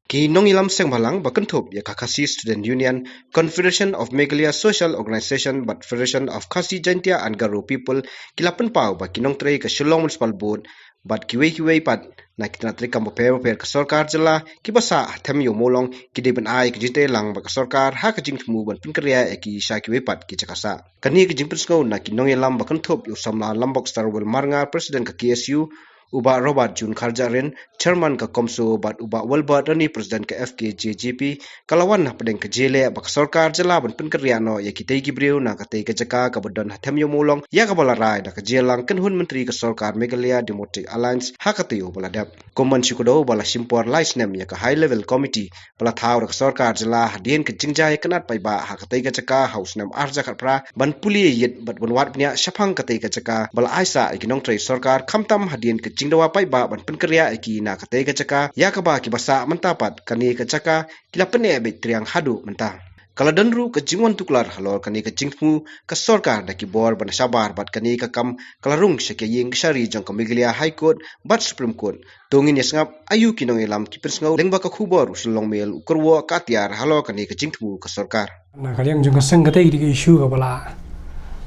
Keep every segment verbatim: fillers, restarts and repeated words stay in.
Ki nongïalam seng bhalang ba kynthup ïa ka Khasi Student Union, Confederation of Meghalaya Social Organization bad Federation of Khasi Jaintia and Garo People ki la pynpaw ba ki nongtrei ka Shillong Municipal Board bad kiwei kiwei pat na ki tnat treikam bapher bapher ka sorkar jylla kiba sah ha Them Ïew Mawlong ki dei ban ai ka jingtreilang bad ka sorkar ha ka jingthmu ban pynkynriah ïa ki sha kiwei pat ki jaka sah. Kane ka jingpynsngew na ki nongïalam ba kynthup ïa u samla Lambok Starwell Marngar, President ka K S U, u Bah Robert June Kharjahrin, Chairman ka CoMSO, bad u Bah Wilbert Rani, President ka F K J G P, ka la wan hapdeng ka jingïaleh ba ka sorkar jylla ban pynkynriah noh ïa kitei ki briew na katei ka jaka kaba don ha Them Ïew Mawlong, ïa kaba la rai da ka jingïalang kynhun myntri ka sorkar Meghalaya Democratic Alliance ha ka taïew ba la dep. Kum ban shu kdew ba la shim por lai snem ïa ka High Level Committee ba la thaw da ka sorkar jylla hadien ka jingjia ïakynad paidbah ha katei ka jaka ha u snem ar hajar khatphra ban pule ïit bad ban wad bniah shaphang katei ka jaka ba la ai sah ïa ki nongtrei sorkar, khamtam hadien ka jingdawa paidbah ban pynkynriah ïa ki na katei ka jaka, ïa kaba kiba sah mynta pat kane ka jaka ki la pyneh beit triang haduh mynta. Ka la don ruh ka jingwan tuklar halor kane ka jingthmu ka sorkar da ki bor ban shabar bad kane ka kam ka la rung sha ki ïing ki shari jong ka Meghalaya High Court bad Supreme Court. To ngin ïa sngap aïu ki nongïalam ki pynsngew lyngba ka khubor u Shillong Mail u kyrwoh ka atiar halor kane ka jingthmu ka sorkar. Na ka liang jong ka seng katei ka dei ka issue kaba la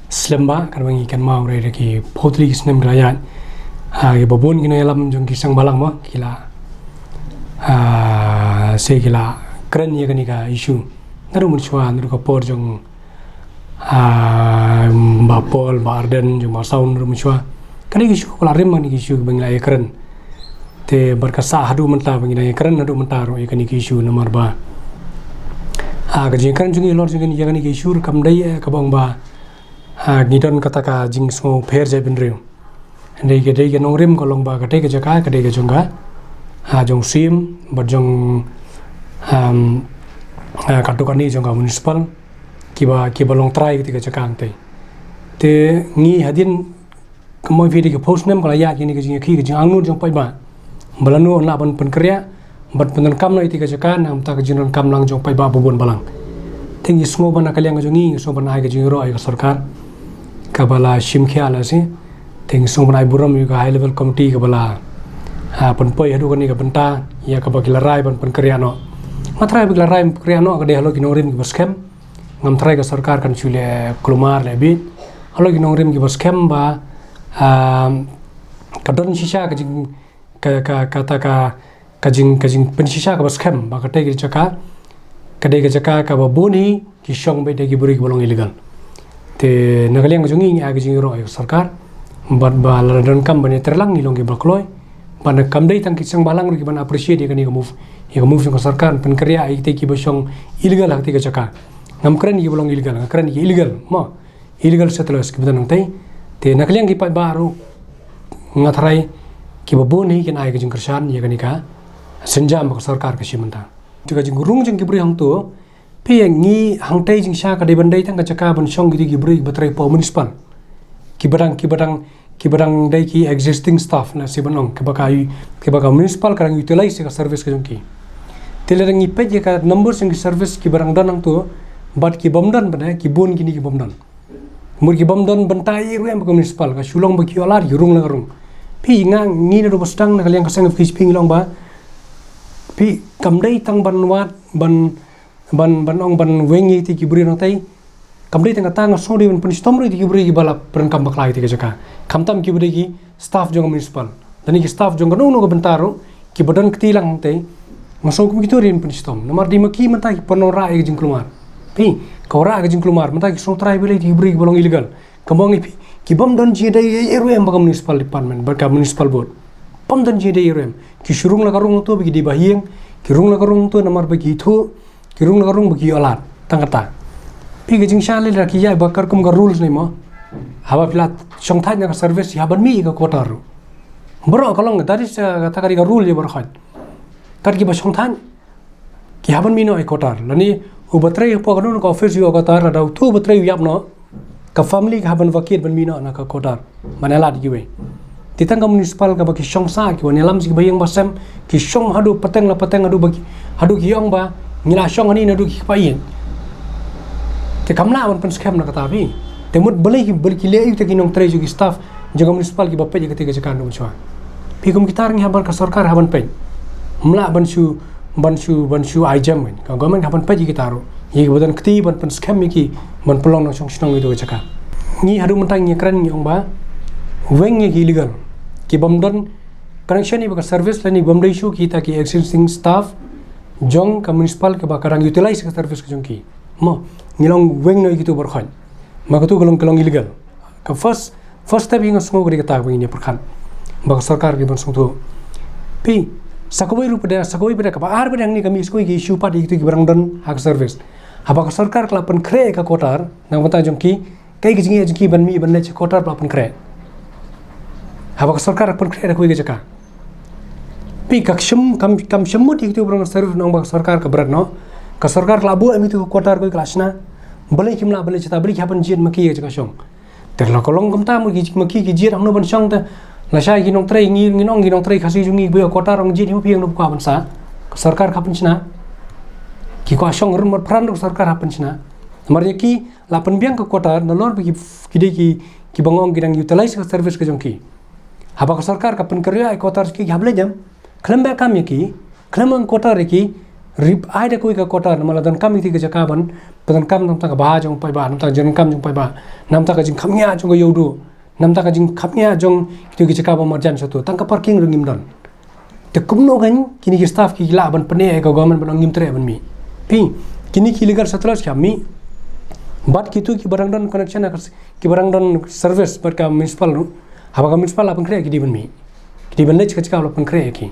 slem bha, kaba ngi kynmaw re da ki pawtri ki snem ki la ïaid. Ah, kiba bun ki nongïalam jong ki seng bhalang mo ki la, ah, se ki la kren ïa kane ka issue. Naduh mynshuwa, naduh ka por jong, ah, Bah Paul, Bah Ardent, jong Bah Saun, naduh mynshuwa. Kane ka issue kaba la rim, kane ka issue kaba ngi la ïakren. Te bad ka sah haduh mynta ba ngi dang ïakren haduh mynta ruh ïa kane ka issue namar ba, ah, ka jingkren jong ngi halor jong kane, ïa kane ka issue kam dei, eh, kaba ong ba, ah, ngi don kata ka jingsngewpher jaitbynriew. Dei ka, dei ka nongrim ka long ba katei ka jaka ka dei ka jong ka, ah, jong Siem bad jong, um, ah, katto katne jong ka municipal kiba, kiba long trai katei ka jaka hangtei. Te ngi hadien ka mon phi dei ka phew snem ka la ïaid kane ka jingïakhih, ka jingangnud jong paidbah ba lano lah ban pynkynriah bad pyndonkam noh ïa katei ka jaka na ka bynta ka jingdonkam lang jong paidbah ba bun balang. Te ngi sngew ba na ka liang ka jong ngi, ngi sngew ban ai ka jingïaroh ïa ka sorkar kaba la shim khia la shi. Te ngi sngew ban ai burom ïa ka High Level Committee kaba la, ah, pynpoi haduh kane ka bynta ïa kaba ki la rai ban pynkynriah noh. Nga tharai ba ki la rai ban pynkynriah noh ka dei halor ki nongrim kiba skhem. Ngam tharai ka sorkar kan shu leh kulmar leh bit halor ki nongrim kiba skhem ba, ah, ka don shisha ka jing, ka, ka, kata ka, ka jing, ka jingpynshisha kaba skhem ba katei ka jaka ka dei ka jaka kaba bun hi ki shong beit da ki briew kiba long illegal. Te na ka liang ka jong ngi, ngi ai ka jingïaroh ïa ka sorkar bad ba lada donkam ban ïatreilang, ngi long kiba kloi. Bad kam dei tang ki seng bhalang ruh ki ban appreciate ïa kane ka move, ïa ka move jong ka sorkar pynkynriah ïa kitei kiba shong illegal ha katei ka jaka. Ngam kren ïa kiba long illegal, nga kren ïa ki illegal mo, illegal settlers kiba don hangtei. Te na ka liang ki paidbah ruh nga tharai kiba bun hi kin ai ka jingkyrshan ïa kane ka sienjam ba ka sorkar ka shim mynta. Te ka jingrung jong ki briew hangto, phi, ïa ngi hangtei jingshisha ka dei ban dei tang ka jaka ban shong kitei ki briew kiba trei hapoh municipal, kiba dang, kiba dang, kiba dang dei ki existing staff, na shi ban ong, kiba ka, kiba ka municipal ka dang utilize ïa ka service ka jong ki. Te lada ngi peit ïa ka numbers jong ki service kiba dang don hangto bad ki bym don pat, ki bun kine ki bym don. Mut ki bym don bynta ei ruh em ba ka municipal, ka shu long ba ki ïoh lad, ki rung la ka rung. Phi, nga, ngi naduh ba sdang na ka liang ka seng F K J P ngi la ong ba, phi, kam dei tang ban wad, ban, ban, ban ong ban weng ïa kitei ki briew hangtei. Kam dei tang kata, nga sngew dei ban pynshitom ruh ïa kitei ki briew kiba la pyndonkam bakla ïa kitei ka jaka, khamtam kiba dei ki staff jong ka municipal, lane ki staff jong kano kano ka bynta ruh kiba don kti lang hangtei. Nga sngew kum kito dei ban pynshitom namar dei ma ki mynta ki pynrah ïa ka jingkulmar. Phi, ka wanrah ka jingkulmar, mynta ki sngewthuh balei kitei ki briew kiba long illegal. Ka mong ïa phi, ki bym don jingïadei ei ei ruh em bad ka municipal department, bad ka municipal board. Bym don jingïadei ei ei ruh em. Ki shu rung la ka rung hangto ba ki dei bahaïing, ki rung la ka rung hangto namar ba ki ithuh, ki rung la ka rung ba ki ïoh lad, tang kata. Phi, ka jingshisha lei lada ki ïaid ba katkum ka rules ne mo, haba phi la shongthait na ka service, ïa ban mih ïa ka quarter ruh. Baroh ka long, that is, uh, kata ka dei ka rule ïa baroh khoit. Kat kiba shongthait ki hap ban mih noh ïa ka quarter. Lane uba trei hapoh kano kano ka office ïa ka quarter, lada uto uba trei u ïap noh, ka family ka hap ban vacate ban mih noh na ka quarter ban ïalad ïa kiwei. Te tang ka municipal kaba ki shong sah, ki wan ïalam sha ki bahaïing bahasem, ki shong haduh pateng la pateng, haduh ba ki, haduh ki ong ba ngi la shong hangne naduh ki kpa ïing. Te kam lah ban pynskhem na kata, phi. Te mut balei ki, balei ki leh ïa kita ki nongtrei jong ki staff jong ka municipal kiba peit ïa katei ka jaka naduh mynshuwa. Phi, kum kita ruh ngi hap ban, ka sorkar hap ban peit. Ym lah ban shu ban shu, ban shu ai jem. Ka government ka hap ban peit ïa kita ruh, ïa kiba don kti ban pynskhem ïa ki ban pynlong nongshong shnong ïa kito ki jaka. Ngi haduh mynta ngi kren ngi ong ba weng ïa ki illegal, ki bym don connection ïa ka service lane bym dei shuh kita ki existing staff jong ka municipal kiba ka dang utilize ka service ka jong ki. Mo, ngi long weng noh ïa kito baroh. Ma kito ka long, ka long illegal. Ka first, first step ïa nga sngew ka dei kata kaba ngin ïa pyrkhat ba ka sorkar ki ban sngewthuh. Phi, sa kawei ruh pat de, sa kawei pat de, kaba ar pat de hangne ka mih sa kawei ka issue pat ïa kito kiba dang don ha ka service. Haba ka sorkar ka la pynkhreh ïa ka quarter na ka bynta jong ki, kaei ka jingeh jong ki ban mih ban leit sha quarter ba la pynkhreh? Haba ka sorkar ka pynkhreh da kawei ka jaka. Phi, ka shym, kam, kam shym mut ïa kito kiba dang service ban ong ba ka sorkar ka bret noh. Ka sorkar ka la buh ïa kito ka quarter kawei ka la shna. Balei kim lah ban leit shata, balei ki hap ban jied ma ki ïa ka jaka shong? Te la ka long kumta, ma ki, ma ki ki jied hangno ban shong te? Lashai ki nongtrei, ngi, ngin ong ki nongtrei Khasi jong ngi ba ïoh quarter, ong jied hi ma phi, hangno ba kwah ban sah? Ka sorkar ka hap ban shna. Ki kwah shong run mat phran ruh ka sorkar hap ban shna. Namar ïa ki la pynbiang ka quarter nalor ba ki, ki dei ki, kiba nga ong ki dang utilize ka service ka jong ki. Haba ka sorkar ka pynkhreh ïa ka quarter ki, ki hap leit jem. Khlem beh kam ïa ki, khlem ong quarter ïa ki, rip ai da kawei ka quarter, namar la donkam ïa kito ki jaka ban pyndonkam na ka bynta ka bha jong u paidbah, na ka bynta ka jingdonkam jong u paidbah, na ka bynta ka jingkhapngiah jong ka ïewduh, na ka bynta ka jingkhapngiah jong kito ki jaka ba marjan shato, tang ka parking ruh ngim don. Te kumno kan kine ki staff ki lah ban pyni ïa ka government ban ong ngim treh ban mih? Phi, kine ki illegal settlers ki hap mih. Bad kito kiba dang don connection, kiba dang don service bad ka municipal ruh, haba ka municipal la pynkhreh ki dei ban mih. Ki dei ban leit sha ka jaka ba la pynkhreh ïa ki.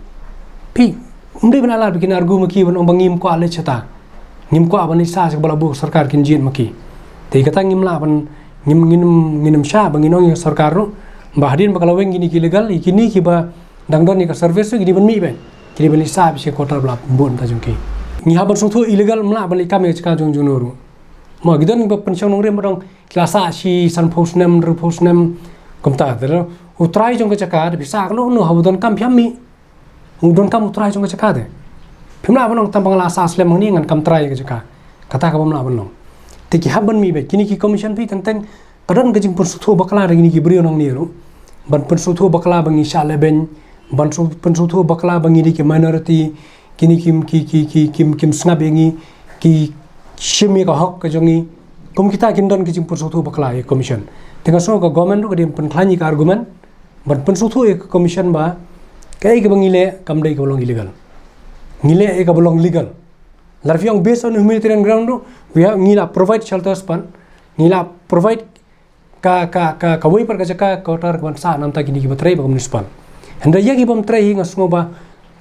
Phi, ym dei ban ailad ba kin argue ma ki ban ong ba ngim kwah leit shata, ngim kwah ban leit sah sha kaba la buh ka sorkar, kin jied ma ki. Te kata ngim lah ban, ngim, ngin, ngin ym shah ba ngin ong ïa ka sorkar ruh ba hadien ba ka la weng kine ki illegal, ïa kine kiba dang don ïa ka service ruh ki dei ban mih beit, ki dei ban leit sah beit sha ka quarter ba la buh na ka bynta jong ki. Ngi hap ban sngewthuh, illegal ym lah ban leit kam ïa ka jaka jong, jong no ruh. Mo, ki don kiba pynshong nongrim ba dang ki la sah shi sanphew snem, hynriewphew snem, kumta. Te u trai jong ka jaka te phi sah kano kano, haba donkam phi hap mih. U donkam u trai jong ka jaka te. Phim lah ban ong tang ba nga la sah slem hangne ngan kam trai ïa ka jaka. Kata kaba ym lah ban long. Te ki hap ban mih beit. Kine ki commission, phi, teng teng ka don ka jingpynsngewthuh bakla da kine ki briew nangne ruh. Ban pynsngewthuh bakla ba ngi shah lehbeiñ, ban shu-, pynsngewthuh bakla ba ngi dei ki minority, kine kim, ki, ki, ki, kim, kim sngap ïa ngi, ki shim ïa ka hok ka jong ngi. Kum kita kin don ka jingpynsngewthuh bakla ïa ka commission. Te nga sngew ka government ruh ka dei ban pynkhlaiñ ïa ka argument ban pynsngewthuh ïa ka commission ba kaei kaba ngi leh kam dei kaba long illegal. Ngi leh ïa kaba long legal. Lada phi ong based on humanitarian ground ruh, ngi la provide shelters pat, ngi la provide ka, ka, ka, kawei pat ka jaka, ka quarter, ka ban sah na ka bynta kine kiba trei bad ka municipal. Hynrei ïa ki bym trei hi nga sngew ba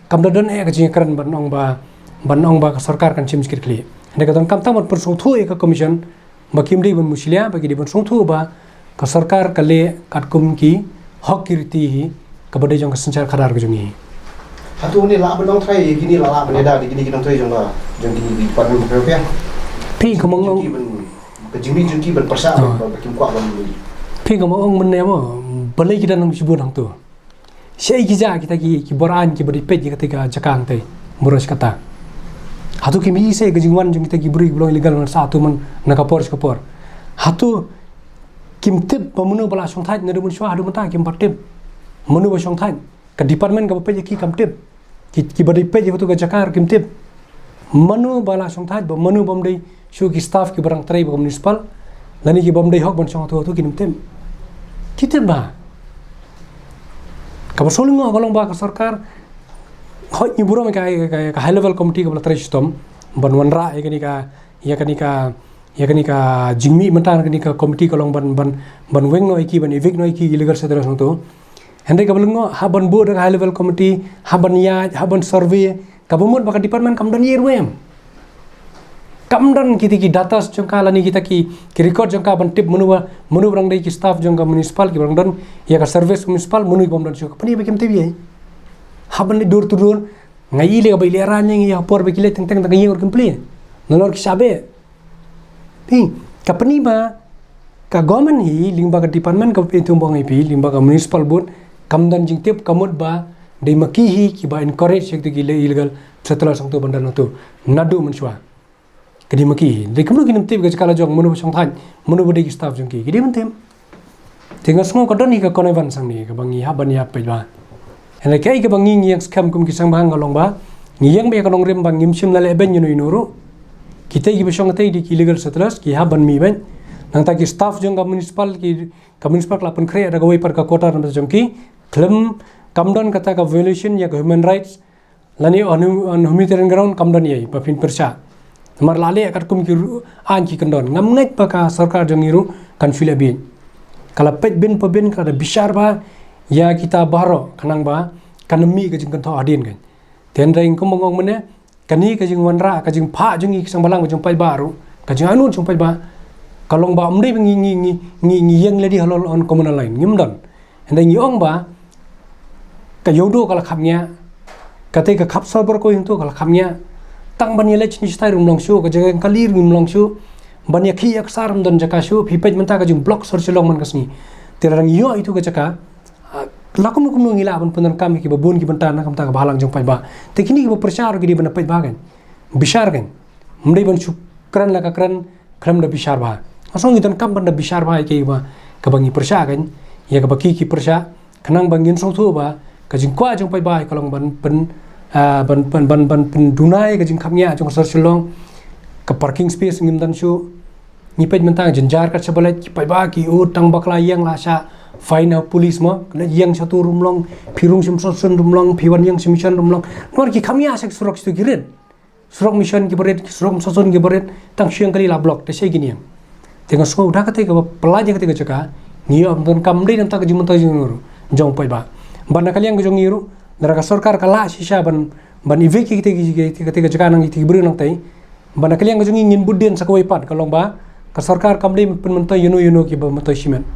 kam da don eh ka jingkren ban ong ba, ban ong ba ka sorkar kan shim jingkitkhlieh. Hynrei ka donkam tang ban pynsngewthuh ïa ka commission ba kim dei ban mushlia, ba ki dei ban sngewthuh ba ka sorkar ka leh katkum ki hok ki riti hi, kaba dei jong ka synshar khadar ka jong ngi. Hato une lah ban ong trai, kine lah, lah ban ïada da kine ki nongtrei jong la, jong kine ki department ba pher pher? Phi, ka mong ong. Jong ki ban, ka jingmih jong ki ban pyrshah, ah, ba, ba kim kwah ban. Phi, ka mong ong mynne mo, balei ki dang nang shibun hangto? Shaei ki jia kita ki, ki bor aiñ kiba dei peit ïa kata ka jaka hangtei, burom kata? Hato kim i shaei ka jingwan jong kita ki briew kiba long illegal ban sah hato man na ka por sha ka por? Hato kim tip ba mano ba la shongthait naduh mynshuwa haduh mynta? Kim pat tip. Mano ba shongthait? Ka department kaba peit ïa ki kam tip. Ki, kiba dei peit ïa kato ka jaka ruh kim tip. Mano ba la shongthait, ba mano bym dei shuh ki staff kiba dang trei bad ka municipal, lane ki bym dei hok ban shong hato hato, kim tip. Ki tip ba. Kaba shu lyngngoh ka long ba ka sorkar, hooid, ngi burom ïa ka, ka, ka high level committee kaba la trei shitom ban wanrah ïa kane ka, ïa kane ka, ïa kane ka jingmih mynta, kane ka committee ka long ban, ban, ban weng noh ïa ki, ban evict noh ïa ki illegal settlers hangto. Hynrei kaba lyngngoh, hap ban buh da ka high level committee, hap ban ïaid, hap ban survey, kaba mut ba ka department kam don ei ruh em. Kam don kita ki data jong ka lane kita ki, ki record jong ka ban tip mano ba, mano ba dang dei ki staff jong ka municipal kiba dang don ïa ka service municipal, mano bym don shuh. Ka pyni ba kim tip ei. Hap ban leit door to door. Nga i leh kaba i leh rang ïa ngi ha por ba ki leh teng teng, tang ka ïing ruh kim plie. Nalor ki shah beh. Phi, ka pyni ba ka government hi lyngba ka department kaba pynthut ba ngi phi, lyngba ka municipal board, kam don jingtip, ka mut ba dei ma ki hi kiba encourage ïa kito ki illegal settlers hangto ban don hangto naduh mynshuwa. Ka dei ma ki hi. Dei kumno kin ym tip ka jaka la jong, mano ba shongthait, mano ba dei ki staff jong ki? Ki dei ban tip. Te nga sngew ka don hi ka connivance hangne kaba ngi hap ban ïa peit ba. Hynrei kaei kaba ngi ngi ïeng skhem kum ki seng bhalang ka long ba Ngi ïeng beit ïa ka nongrim ba ngim shym la leh beiñ ïano ïano ruh. Kita kiba shong katei dei ki illegal settlers, ki hap ban mih beiñ. Nangta ki staff jong ka municipal, ki, ka municipal ka la pynkhreh da kawei pat ka quarter namar jong ki. Khlem, kam don kata ka violation ïa ka human rights. Lane on, on humanitarian ground kam don ei ei ba phin pyrshah. Namar la leh katkum ki ru-, aiñ ki kyndon. Ngam ngeit ba ka sorkar jong ngi ruh kan shu leh bieit. Ka la peit bin pa bin, ka la da bishar bha ïa kita baroh, khnang ba kan ym mih ka jingkynthoh hadien kan. Te hynrei kum ba nga ong mynne, kane ka jingwanrah, ka jingphah jong ngi ki seng bhalang, ka jong paidbah ruh, ka jingangnud jong paidbah, ka long ba ym dei ba ngi, ngi, ngi, ngi, ngi ïeng lade halor on communal line, ngim don. Hynrei ngi ong ba ka Ïewduh ka la khapngiah, kata ka Khapsor Byrkoi hangto ka la khapngiah. Tang ban ïaleit shane shatai ruh ym long shuh, ka jaka kali ruh ym long shuh. Ban ïakhih ïaksaid ruh ym don jaka shuh, phi peit mynta ka jingblock sor Shillong man ka sngi. Te lada ngi ïoh ïa itu ka jaka, ah, la kumno kumno ngi lah ban pyndonkam ïa kiba bun ki bynta na ka bynta ka bhalang jong paidbah. Te kine kiba pyrshah ruh ki dei ban da paidbah kan, bishar kan. Ym dei ban shu kren la ka kren khlem da bishar bha. Nga sngew ngi donkam ban da bishar bha ïa kiba, kaba ngi pyrshah kan, ïa kaba ki, ki pyrshah, khnang ba ngin sngewthuh ba ka jingkwah jong paidbah ka long ban pyn, ah, ban, ban, ban, ban pynduna ïa ka jingkhapngiah jong ka sor Shillong. Ka parking space ngim don shuh. Ngi peit mynta ka jynjar kat shaba leit, ki paidbah ki ud tang bakla ïeng la shah fine ha police mo, leit ïeng shatu ruh ym long, phi rung shim sosyn ruh ym long, phi wan ïeng shim mission ruh ym long. Namar ki khapngiah sha ki surok shatu ki rit. Surok mission kiba rit, surok sosyn kiba rit, tang shu ïeng kali la block, te shaei kin ïeng. Te nga sngew da kata kaba pyllait ïa kata ka jaka, ngi ïoh ban donkam, ym dei namar ka jingmyntoi jong ngi ruh, jong paidbah. Bad na ka liang ka jong ngi ruh, lada ka sorkar ka lah shisha ban, ban evict ïa kita ki, ki, ki, kita ki jaka na kita ki briew nangtei. Bad na ka liang ka jong ngi ngin bud dien sa kawei pat, ka long ba ka sorkar kam dei pynmyntoi ïano ïano kiba myntoi shimet.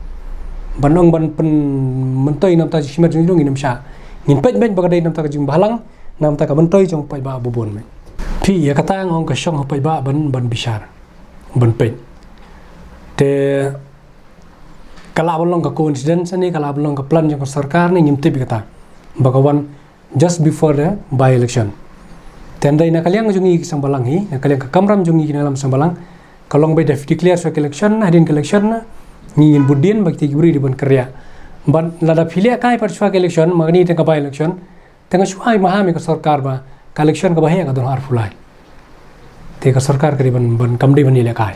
Ban ong ban pynmyntoi namar ka jingmyntoi jong ngi ruh ngin ym shah. Ngin peit beit ba ka dei namar ka jingbhalang, namar ka myntoi jong paidbah ba bun beit. Phi, ïa kata nga ong ka shong ha paidbah ban, ban bishar, ban peit. Te ka lah ban long ka coincidence ne ka lah ban long ka plan jong ka sorkar ne, ngim tip ïa kata. Ba ka wan just before the by-election. Te hynrei na ka liang jong ngi ki seng bhalang hi, na ka liang ka kamram jong ngi ki nongïalam seng bhalang, ka long ba da phi declare shuwa ka election, hadien ka election, ngi ngin bud dien ba kita ki briew dei ban kyrriah. Bad lada phi lehkai pat shuwa ka election, ma kane te ka by-election, te nga shu ai maham ïa ka sorkar ba ka election kaba heh ka don arphew lai. Te ka sorkar ka dei ban, ban kam dei ban ïalehkai.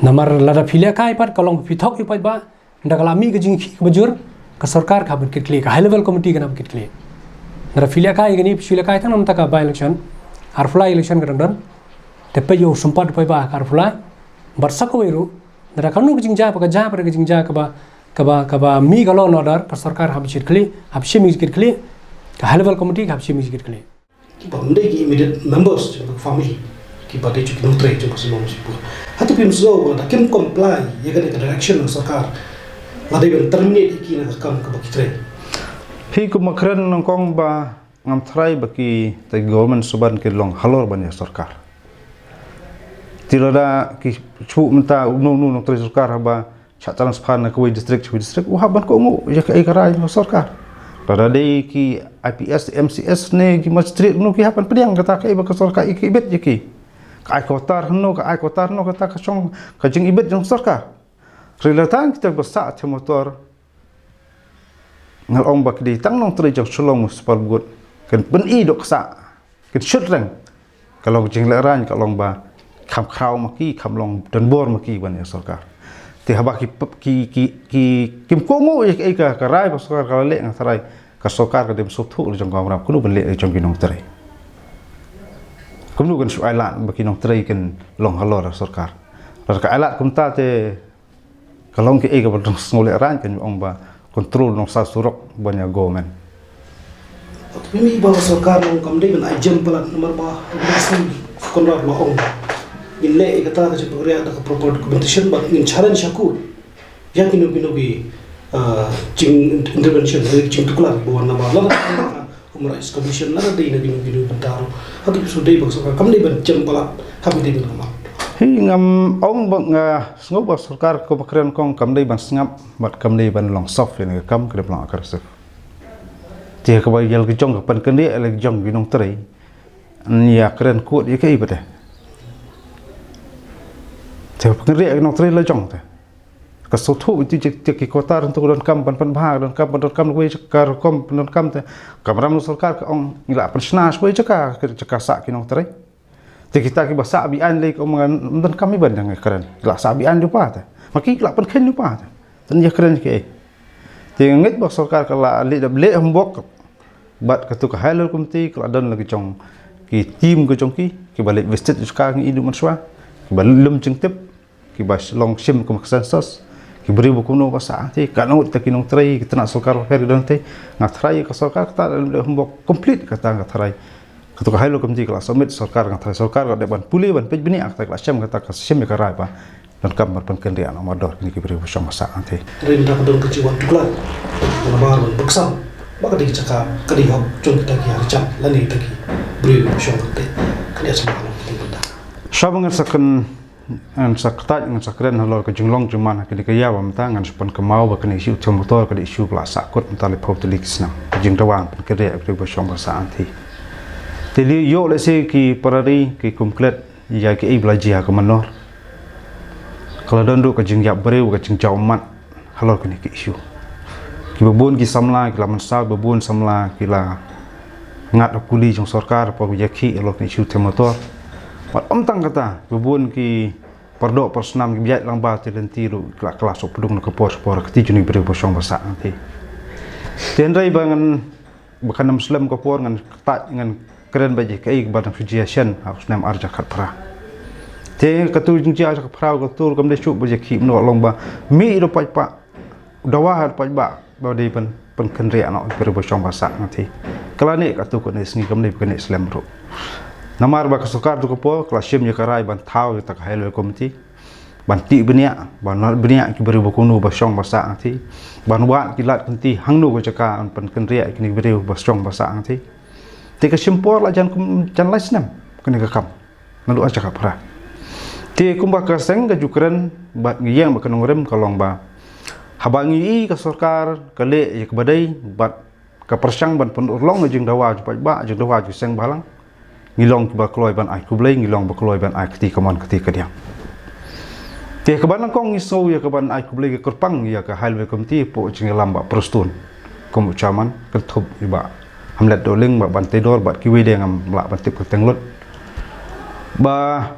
Namar lada phi lehkai pat ka long ba phi thok ïa u paidbah, ynda ka la mih ka jingïakhih kaba jur, ka sorkar ka hap ban kitkhlieh, ka high level committee kan hap ban kitkhlieh. Lada phi lehkai ïa kane, phi shu lehkai tang namar ka by-election, arphew lai election ka dang don. Te peit ïa u sympat u paidbah ha ka arphew lai. Bad sa kawei ruh, lada kano ka jingjia pat ka jia pat ka jingjia kaba, kaba, kaba mih ka law and order, ka sorkar hap shim kitkhlieh, hap shim kitkhlieh, ka high level committee hap shim kitkhlieh. Kiba ym dei ki immediate members jong ka family, kiba dei ki nongtrei jong ka shnong Shibun. Hato phim sngew ba da kim comply ïa kane ka direction na sorkar, la dei ban terminate ïa ki na ka kam kaba ki trei? Phi, kumba kren nyngkong ba ngam tharai ba kita ki government suban ki long halor ban ïa sorkar. Te lada ki shu mynta uno uno u nongtrei sorkar haba shah transfer na kawei district sha kawei district, u hap ban kohnguh ïa kaei ka rai ka sorkar. Lada dei ki I P S, M C S ne ki magistrate, uno ki hap ban pdiang kata kaei ba ka sorkar i, ka ibit ïa ki. Ka ai quarter hano, ka ai quarter hano, kata ka shong ka jingibit jong sorkar. Hynrei lada tang kita ba sah thema motor, nga ong ba ki dei tang nongtrei jong Shillong Municipal Board, kin pyni dohksah, kin shut reng. Ka long jinglehrain, ka long ba kham khraw ma ki, kham long donbor ma ki ban ïa sorkar. Te haba ki, ki, ki, ki, kim kohnguh ïa ka, ka rai ba sorkar ka la leh, nga tharai ka sorkar ka dei ban sngewthuh la jong ka kamram kumno ban leh la jong ki nongtrei. Kumno kan shu ailad ba ki nongtrei kin long halor sorkar. Lada ka ailad kumta te ka long kaei kaba dang sngewlehrain, kan ong ba control nongsaw surok ban ïa government. Te phi, ba ka sorkar long kam dei ban ai jem palat namar ba, ba sngewlehrain ba ong ngin leh ïa kata ka jingpynkhreh da ka proper documentation bad ngin challenge ha court ïa kino kino ki, ah, jing intervention, jingtuklar ba wan namar la Human Rights Commission, lada dei na kino kino ki bynta ruh. Hato phi sngewdei ba ka sorkar kam dei ban jem palat, kam dei ban kammat? Hi, ngam ong ba nga sngew ba sorkar, kumba kren nyngkong, kam dei ban sngap bad kam dei ban long soft ïa kane ka kam, ka dei ban long aggressive. Te kaba ïa la ka jong ka pynkynriah ïa la ka jong ki nongtrei, ïa kren kut ïa kaei pat te. Te pynkynriah ïa ki nongtrei la jong te. Ka sngewthuh ïa ki jaka, ki kwata ruh ki donkam ban pynbha, donkam, donkam kawei ka rukom, donkam te. Kamram sorkar ka ong ngi la pynshna shwa jaka, ka jaka sah ki nongtrei. Te kita kiba sah beaiñ lei ka ong ngan, ym donkam ban ïa kren. La sah beaiñ lypa te. Ma ki la pynkheiñ lypa te. Te ïa kren ki ei. Te ngeit ba sorkar ka la leh, da leh homework. Bad katu ka high level committee ka la don la ki jong ki team ka jong ki, kiba leit visit jaka ngi ïohi mynshwa, kiba lum jingtip, kiba long shim kum ka census, ki briew ba kumno ba sah hangtei, katno ta ki nongtrei, ki tnat sorkar bapher ki don hangtei. Nga tharai ka sorkar kata la leh homework complete, kata nga tharai. Katu ka high level committee ka la submit sorkar, nga tharai sorkar ka dei ban pule, ban peit bniah, kata ka la shem, kata ka shem ïa ka rai ba donkam ban pynkynriah noh mardor kine ki briew ba shong ba sah hangtei. Rim da ka don ka jingwan tuklar na bar ban buh sam ba ka dei ka jaka, ka dei hok jong kita ki archang lane kita ki briew ba shong hangtei. Ka dei sa ma long ka dei bynta. Shwa ba ngan sa kren, ngan sa kyntait, ngan sa kren halor ka jinglong jingman ha kane ka ïa ba mynta, ngan sa pynkynmaw ba kane ka issue thiem motor ka dei issue ba la sahkut mynta lai phew tylli ki snem. Ka jingdawa ban pynkynriah ïa ki briew ba shong ba sah hangtei. Te lei ïoh lehse ki para ri ki kum klet ïa kiei ba la jia ha ka mynnor. Ka la don ruh ka jingïap briew, ka jingjaw ummat halor kine ki issue. Kiba bun ki samla ki la mynsaw, kiba bun samla ki la ngat ha kuli jong sorkar, por ïa ki halor kine issue thiem motor. Bad ym tang kata, kiba bun ki pardoh parsnam kiba ïaid lang ba te lynti ruh ki la, ki la shu pdung na ka por, por ka kti jong ki briew ba shong ba sah hangtei. Te hynrei ba ngan, ba kan ym slem ka por, ngan kyntait, ngan kren ba ïa kaei kaba dang shu jia shen ha u snem ar hajar khatphra. Te katu jingjia ar hajar khatphra katu kam dei shuh ba ïa ki, mano long ba mih ruh paidbah, dawa ha paidbah ba dei ban pynkynriah noh ki briew ba shong ba sah hangtei. Ka la neh katu ka neh sngi, kam dei ba ka neh slem ruh. Namar ba ka sorkar tu ka por ka la shim ïa ka rai ban thaw ïa kata ka high level committee ban tih bniah, ban wad bniah ki briew ba kumno ba shong ba sah hangtei, ban wad ki lad ki lynti hangno ka jaka ban pynkynriah ïa kine ki briew ba shong ba sah hangtei. Te ka shim por la jan kum jan lai snem kane ka kam, naduh ar hajar khatphra. Te kumba ka seng ka ju kren bad ngi ïeng bad ka nongrim ka long ba haba ngi i ka sorkar ka leh ïa kaba dei bad ka pyrshang ban pynurlong ïa ka jingdawa jong paidbah, jingdawa jong seng bhalang, ngi long kiba kloi ban ai khublei, ngi long ba kloi ban ai kti kamon kti kadiang. Te kaba nyngkong ngi sngew ïa ka ban ai khublei, ka kyrpang ïa ka high level committee hapoh jingïalam Bah Prestone kum u chairman, kynthup ïa Bah Hamlet Dohling, Bah Bante Dor bad kiwei de ngam lah ban tip kyrteng lut, ba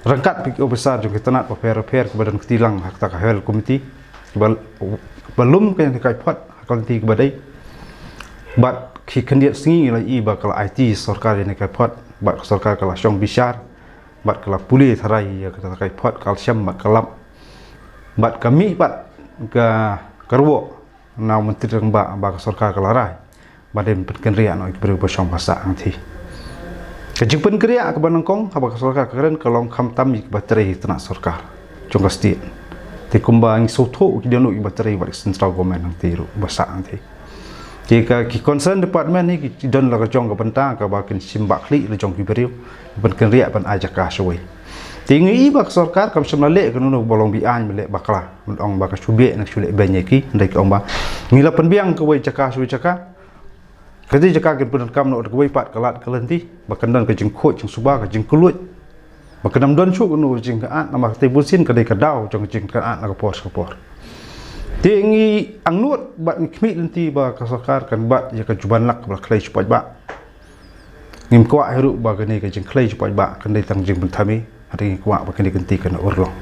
ryngkat bad ki ophisar jong ki tnat bapher bapher kiba don kti lang ha kata ka high level committee, kiba, ba lum ka ïa kane ka jingpait ha ka lynti kaba dei. Bad ki khyndiat sngi la i ba ka la aiti sorkar ïa kane ka jingpait, bad ka sorkar ka la shong bishar, bad ka la pule tharai ïa kata ka jingpait, ka la shem bad ka lap, bad ka mih pat ka, ka ruh na u Myntri Rangbah ba ka sorkar ka la rai ba dei ban pynkynriah noh ïa ki briew ba shong ba sah hangtei. Ka jingpynkynriah kaba nyngkong haba ka sorkar ka kren ka long khamtam ïa kiba trei ha tnat sorkar jong ka state. Te kumba ngi sngewthuh ki don ruh kiba trei bad central government hangtei ruh ba sah hangtei. Te ka ki concern department hi ki don la ka jong ka bynta kaba kin shim ba khlieh la jong ki briew ban pynkynriah ban ai jaka shawei. Te ngi i ba ka sorkar kam shym la leh kano kano ba long beaiñ, ba leh bakla, ban ong ba ka shu beh ne ka shu leh beiñ ïa ki, hynrei ka ong ba ngi la pynbiang kawei jaka sha kawei jaka. Ka dei jaka kin pyndonkam noh da kawei pat ka lad ka lynti, ba kan don ka jingkhuid jingsuba, ka jingkylluid, ba kan ym don shuh kano ka jingkynad, namar kata bunsien ka dei ka daw jong ka jingkynad na ka por sha ka por. Te ngi angnud bad ngi khmih lynti ba ka sorkar kan bat ïa ka juban lak ba la khlei sha paidbah. Ngim kwah hi ruh ba kane ka jingkhlei sha paidbah kan dei tang jingpynthame, hynrei ngi kwah ba kane ka lynti kan urlong.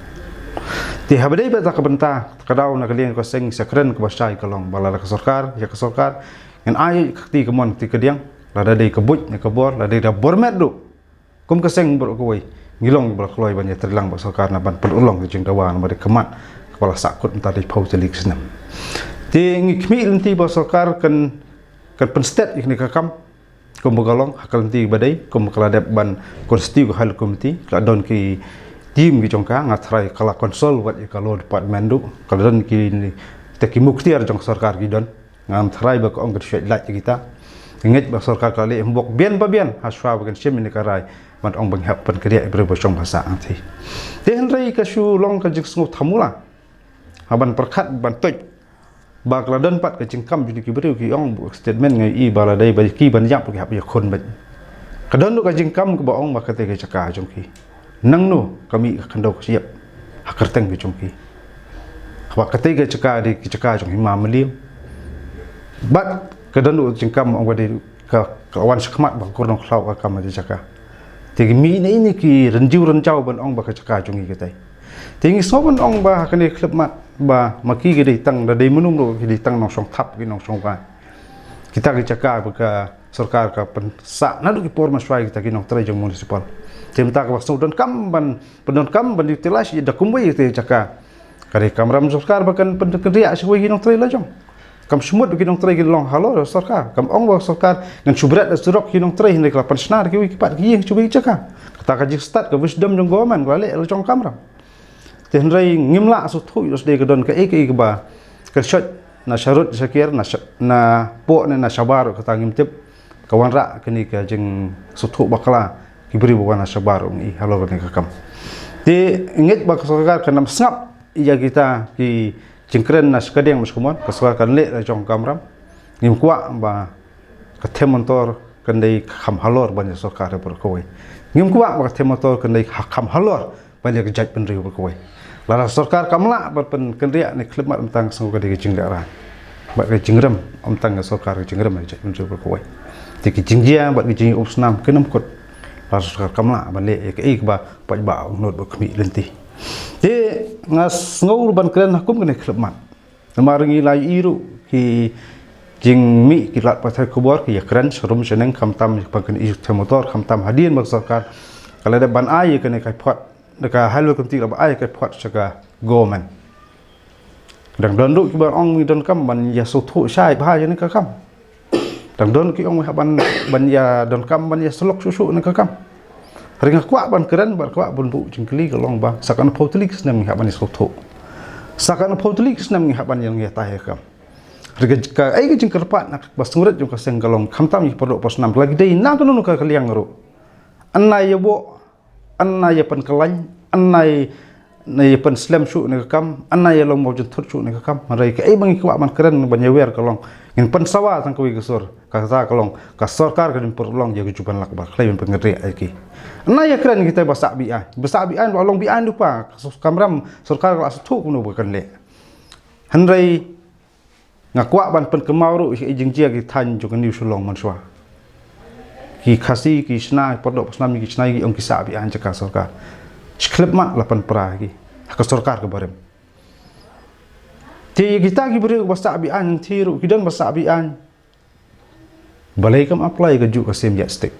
Te haba dei bad kata ka bynta, ka daw na ka liang ka seng, sa kren kaba shai ka long ba lada ka sorkar, ïa ka sorkar ngan ai ka kti kamon kti kadiang, lada dei ka buit ne ka bor, lada dei da bor met ruh, kum ka seng baroh kawei ngi long ba la kloi ban ïatreilang bad sorkar na ban pynurlong ka jingdawa namar ka mat kaba la sahkut mynta da phew tylli ki snem. Te ngi khmih lynti ba sorkar kan, kan pynstet ïa kane ka kam. Kumba ka long ha ka lynti ba dei, kumba ka la dep ban constitute ka high level committee, ka la don ki team ki jong ka, nga tharai ka la consult wat ïa ka law department ruh, ka la don ki, te ki muktiar jong ka sorkar ki don. Ngam tharai ba ka ong ka shuwa lait ïa kita. Ngeit ba sorkar ka la leh homework bian ba bian ha shuwa ba kan shim ïa ka rai ban ong ba ngi hap pynkynriah ïa ki briew ba shong ba sah hangtei. Te hynrei ka shu long ka jingsngew thamula ha ban pyrkhat ban tuid ba ka la don pat ka jingkam jong ki briew ki ong, ba statement nga i ba la dei ba ki ban ïap ki hap ïakhun beit. Ka don ruh ka jingkam kaba ong ba kata ka jaka jong ki. Nangno ka mih ka khyndew ka shyiap ha kyrteng ka jong ki? Haba katei ka jaka dei ka jaka jong i Hima Mylliem. Bad ka don u jingkam ong ba dei ka, ka wan shakhmat ba ka kordor khlaw ka kam ha jaka. Te ki mih na ini ki rynjiew rynjaw ban ong ba ka jaka jong i katei. Te ngi sngew ban ong ba ha kane ka khyllipmat ba ma ki ki dei tang da dei mynno ruh ki dei tang nongshong thap ki nongshong wai. Kita ki jaka ba ka sorkar ka pynsah naduh ki por mynshuwa kita ki nongtrei jong municipal. Te mynta kaba sngew donkam ban, pyndonkam ban utilize ïa da kumwei ïa kita ki jaka. Ka dei kamram sorkar ba kan pynkynriah sha kiwei ki nongtrei la jong. Kam shym mut ba ki nongtrei kin long halor sorkar. Kam ong ba sorkar ngan shu bret da surok ki nongtrei hynrei ka la pynshna da kiwei ki pat ki ïing sha kiwei ki jaka. Kata ka jingstad ka wisdom jong government ka la leh la jong kamram. Te hynrei ngim lah sngewthuh ïa lade ka don kaei kaei kaba kyrshoit na sharud shaker na sha-, na poh ne na shabar kata ngim tip. Ka wanrah kane ka jingsngewthuh bakla ki briew ba wan na shabar ong i halor kane ka kam. Te ngeit ba ka sorkar kan ym sngap ïa kita ki jingkren na shkadeng ba shkmon, ka sorkar kan leh la jong kamram. Ngim kwah ba ka them motor kan dei kham halor ban ïa sorkar baroh kawei. Ngim kwah ba ka them motor kan dei ha kham halor ban ïa ka jaitbynriew baroh kawei. Lada sorkar kam lah ban pynkynriah ne khyllipmat mynta nga sngew ka dei ka jingleh rain. Bad ka jingrem mynta ka sorkar ka jingrem ïa ka jaitbynriew baroh kawei. Te ka jingjia bad ka jingïakhun snam kan ym kut. Lada sorkar kam lah ban leh ïa kaei kaba paidbah u nud ba khmih lynti. Te nga sngew ban kren ha kum kane ka khyllipmat. Namar ngi la ïohi ruh ki jingmih ki lad pathai khubor ki ïakren sharum shaneng khamtam ïa ka pynkyndit issue them motor khamtam hadien ba ka sorkar ka la dep ban ai ïa kane ka phot, da ka highway committee la ba ai ka phot sha ka government. Dang don ruh kiba ong ngi donkam ban ïa sngewthuh shai bha ïa kane ka kam. Dang don ki ong hap ban, ban ïa donkam ban ïa sylok shuh shuh na ka kam. Hynrei nga kwah ban kren bad kwah ban buh jingkylli ka long ba sa katno phew tylli ki snem ngi hap ban ïa sngewthuh. Sa katno phew tylli ki snem ngi hap ban ïa ngi ïa tai ha ka kam. Hynrei ka, kaei ka jingkyrpad na ba sngewrit jong ka seng ka long khamtam ïa ki paralok parsnam la ki dei na kano kano ka liang ruh. Ynda ïa buh, ynda ïa pynkylla, ynda ïa, ynda ïa pynslem shuh na ka kam, ynda ïa long mawjynthut shuh na ka kam. Hynrei kaei ba ngi kwah ban kren ban ïawer ka long ngin pynsawa tang kawei ka sur, kata ka long ka sorkar ka dei ban pynlong ïa ka juh ban lak ba khlei ban pynkynriah ïa ki. Ynda ïa kren kita ba sah be-aiñ, ba sah be-aiñ ba long be-aiñ lypa, ka kamram sorkar ka la sngewthuh kumno ba kan leh. Hynrei nga kwah ban pynkynmaw ruh ïa ki jingjia ki thaiñ jong ka New Shillong mynshuwa. Ki Khasi, ki shna, ki paralok parsnam, ki shna, ki ong ki sah be-aiñ jaka sorkar. Shi khyllipmat la pynpra ïa ki ha ka sorkar ka barim. Te kita ki briew ba sah be-aiñ, te ruh ki don ba sah be-aiñ. Balei kam apply ka juh ka same yardstick?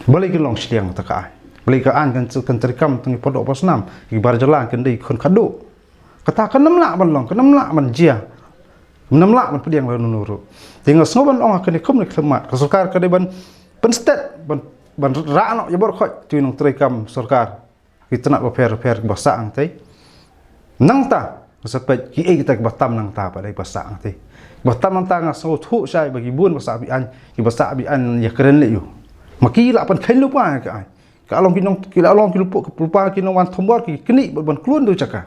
Balei ki long shiliang ta ka aiñ? Balei ka aiñ kan, kan treikam tang ki paralok parsnam, ki bar jylla kan dei khun khadduh? Kata kan ym lah ban long, kan ym lah ban jia. Kan ym lah ban pdiang lano lano ruh. Te nga sngew ban ong ha kane kum kane ka khyllipmat ka sorkar ka dei ban pynsted, ban, ban rah noh ïa baroh khoit ki nongtreikam sorkar. Ki tnat bapher bapher kiba sah hangtei. Nangta nga sa peit kiei kita kiba tam nangta pat dei kiba sah hangtei. Kiba tam nangta nga sngewthuh shai ba ki bun ba sah be-aiñ, kiba sah be-aiñ ïa kren leh ïa u. Ma ki la pynkheiñ lypa ïa ka aiñ. Ka long ki nong, ki la long ki lypa, ki lypa ki nongwan thombor ki knieh ban, ban klun da u jaka.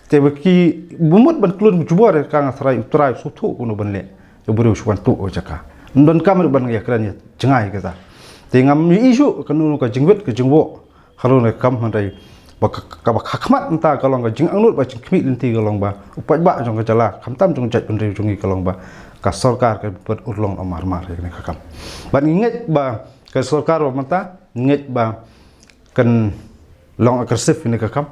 Te ba ki bym mut ban klun jubor ïa ka, nga trai u trai sngewthuh kumno ban leh. Te u briew shu wan tuh u jaka. Ym donkam ruh ban ïa kren ïa jngai kata. Te ngam ïohi shuh kano ka jingwit ka jingwoh. Halor kane ka kam hynrei ba ka, ka, kaba kha khmat mynta ka long ka jingangnud ba jingkhmih lynti ka long ba u paidbah jong ka jylla khamtam jong ka jaitbynriew jong ngi ka long ba ka sorkar ka bad urlong amar mar ïa kane ka kam. Bad ngi ngeit ba ka sorkar ba mynta ngi ngeit ba kan long aggressive ïa kane ka kam.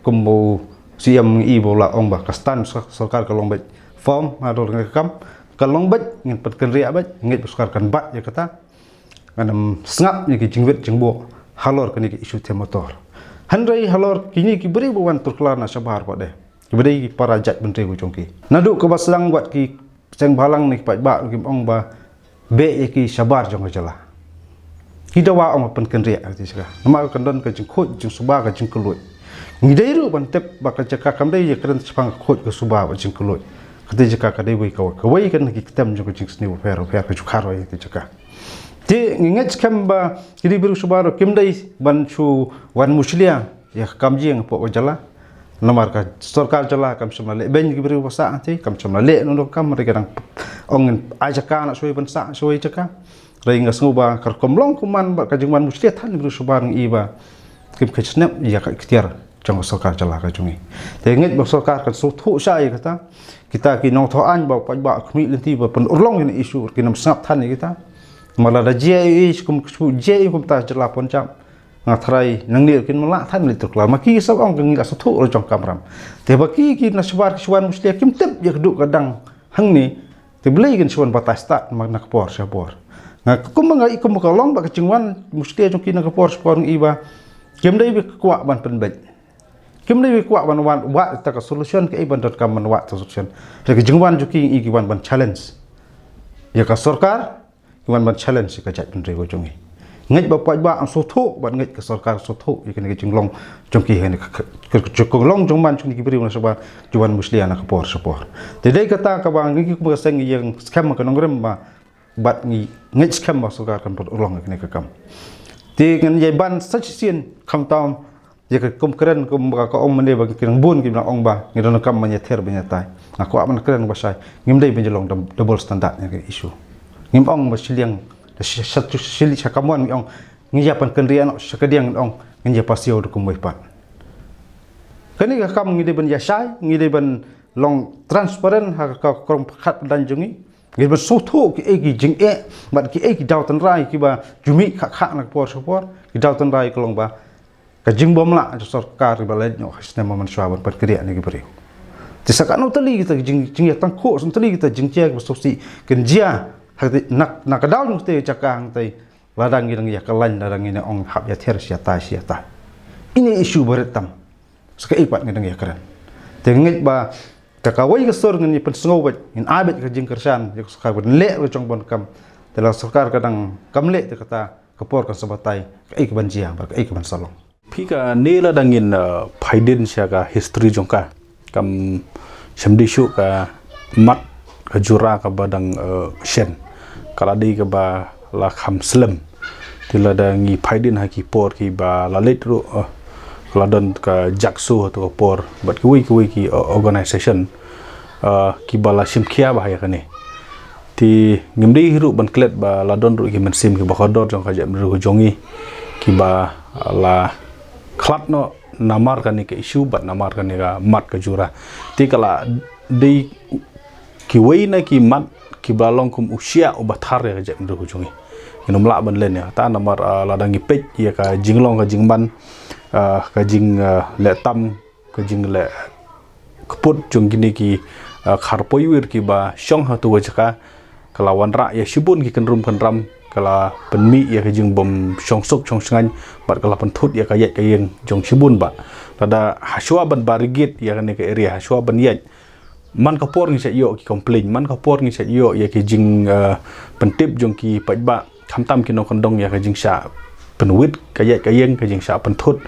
Kum u C M ngi i ba u la ong ba ka stand sor-, sorkar ka long beit firm halor kane ka kam. Ka long beit ngin pynkynriah beit, ngeit ba sorkar kan bat ïa kata. Ngan ym sngap ïa ki jingwit jingwoh halor kane ka issue them motor. Hynrei halor kine ki briew ba wan tur klar na shabar pat de, kiba dei ki para jaitbynriew jong ki, naduh kaba sdang wat ki seng bhalang ne ki paidbah ruh kim ong ba beh ïa ki shabar jong ka jylla. Ki dawa ong ba pynkynriah ïa kata ka jaka. Namar kan don ka jingkhuid jingsuba ka jingkylluid. Ngi dei ruh ban tip ba ka jaka kam dei ïa kren shaphang ka khuid ka suba bad jingkylluid. Kata ka jaka ka dei wei kawei, kawei kan ki ktem jong ka jingsniew bapher bapher ka ju kharoi ïa kata ka jaka. Te ngi ngeit skhem ba kine ki briew suba ruh kim dei ban shu wan mushlia ïa ka kam jing hapoh ka jylla. Namar ka sorkar jylla kam shym la leh beiñ ki briew ba sah hangtei, kam shym la leh nongdong kam, hynrei ka dang ong ngin ai jaka na shawei ban sah shawei jaka. Hynrei nga sngew ba ka rukom long kumne bad ka jingwan mushlia than ki briew suba ngi i ba kim kheiñ snep ïa ka iktiar jong ka sorkar jylla ka jong ngi. Te ngeit ba sorkar kan sngewthuh shai ïa kata. Kita ki nongthoh aiñ ba paidbah khmih lynti ba pynurlong ïa kane ka issue, kin ym sngap than ïa kita. Namar lada jia ïa i kum, jia ïa i kumta jylla Punjab, nga tharai nangne kin ym lah than lynti klar. Ma ki sngewthuh ong ka ngi la sngewthuh ruh jong kamram. Te ba ki, ki na shabar ki shuwa Muslia kim tip ïa ka duh ka dang hangne. Te balei kin shu wan batai stad ma na ka por sha por. Nga kumba nga i kumba ka long ba ka jingwan Muslia jong ki na ka por sha por ngi i ba kim dei ba kwah ban pynbeit. Kim dei ba kwah ban wan wad ïa ka solution, kaei ban donkam ban wad ïa ka solution. Te ka jingwan jong ki i ki wan ban challenge ïa ka sorkar, ki wan ban challenge ïa ka jaitbynriew ka jong ngi. Ngeit ba paidbah ym sngewthuh, bad ngeit ka sorkar sngewthuh ïa kane ka jinglong jong ki, kane ka, ka, ka, ka jinglong jong man jong ki briew na shabar, jingwan Muslia na ka por sha por. Te dei kata kaba ngi ki kumba ka seng ïeng skhem ka nongrim ba, bad ngi ngeit skhem ba sorkar kan pynurlong ïa kane ka kam. Te ngan ïai ban sa shisien khamtam ïa ka kum kren kumba ka ong mynne ba ki nang bun ki nang ong ba ngi donkam ban ïather ban ïatai. Nga kwah ban kren ba shai, ngim dei ban ïalong dou-, double standard ïa ka issue. Ngim ong ba shiliang, da shi-, sha-, shili sha kamon ngi ong, ngi ïa pynkynriah noh, sha kadiang ngi ong ngin ïa pasiaw da kumwei pat. Kane ka kam ngi dei ban ïa shai, ngi dei ban long transparent ha ka, ka krong khatpyrdan jong ngi. Ngi dei ban sngewthuh kiei ki jingeh bad kiei ki daw tynrai kiba ju mih khah khah na ka por sha por. Ki daw tynrai ka long ba ka jingbymlah jong sorkar ba la leit noh ha ki snem mynshuwa ban pynkynriah ïa ki briew. Te sa katno tylli kita ki jing, jingïatangkhuh, sa katno tylli kita ki jingjia kiba sngewsih kin jia ha kata, na, na ka daw jong kata ka jaka hangtai. Lada ngi dang ïa khlaiñ, lada ngi dang ong hap ïather shi ïatai, shi ïatai. Ine i issue ba rit tam. Sa kaei pat ngi dang ïa kren. Te ngeit ba ka kawei ka sur ngin ïa pynsngew beit, ngin ai beit ka jingkyrshan ïa ka sorkar ban leh ka jong ban kam. Te lada sorkar ka dang kam leh te kata ka por kan sa batai kaei ka ban jia bad kaei ka ban sa long. Phi kane lada ngin, eh, peit dien sha ka history jong ka, kam shym dei shuh ka mat ka jura kaba dang, eh, shen. Ka la dei kaba la kham slem. Te lada ngi peit dien ha ki por kiba la leit ruh, eh, la don ka JACSU ha tu ka por bad kiwei kiwei ki, eh, organisation, eh, kiba la shim khia bha ïa kane. Te ngim dei hi ruh ban klet ba la don ruh ki mynsiem kiba kordor jong ka jaitbynriew ka jong ngi kiba la khlad noh namar kane ka issue bad namar kane ka mat ka jura. Te ka la dei kiwei na ki mat kiba la long kum u shiah uba thar ïa ka jaitbynriew ka jong ngi. Ngin ym lah ban len ïa kata namar, ah, lada ngi peit ïa ka jinglong ka jingman, ah, ka jing, ah, leh tam, ka jingleh kput jong kine ki, ah, kharpoiwir kiba shong ha tu ka jaka, ka la wanrah ïa shibun ki kynrum kynram, ka la pynmih ïa ka jingbym shong suk shong shngaiñ bad ka la pynthut ïa ka ïaid ka ïeng jong shibun bah. Lada hashwa ban barricade ïa kane ka area, hashwa ban ïaid, man ka por ngi sa ïoh ki complain, man ka por ngi sa ïoh ïa ki jing, ah, pyntip jong ki paidbah, khamtam ki nongkyndong ïa ka jingshah pynwit ka ïaid ka ïeng, ka jingshah pynthut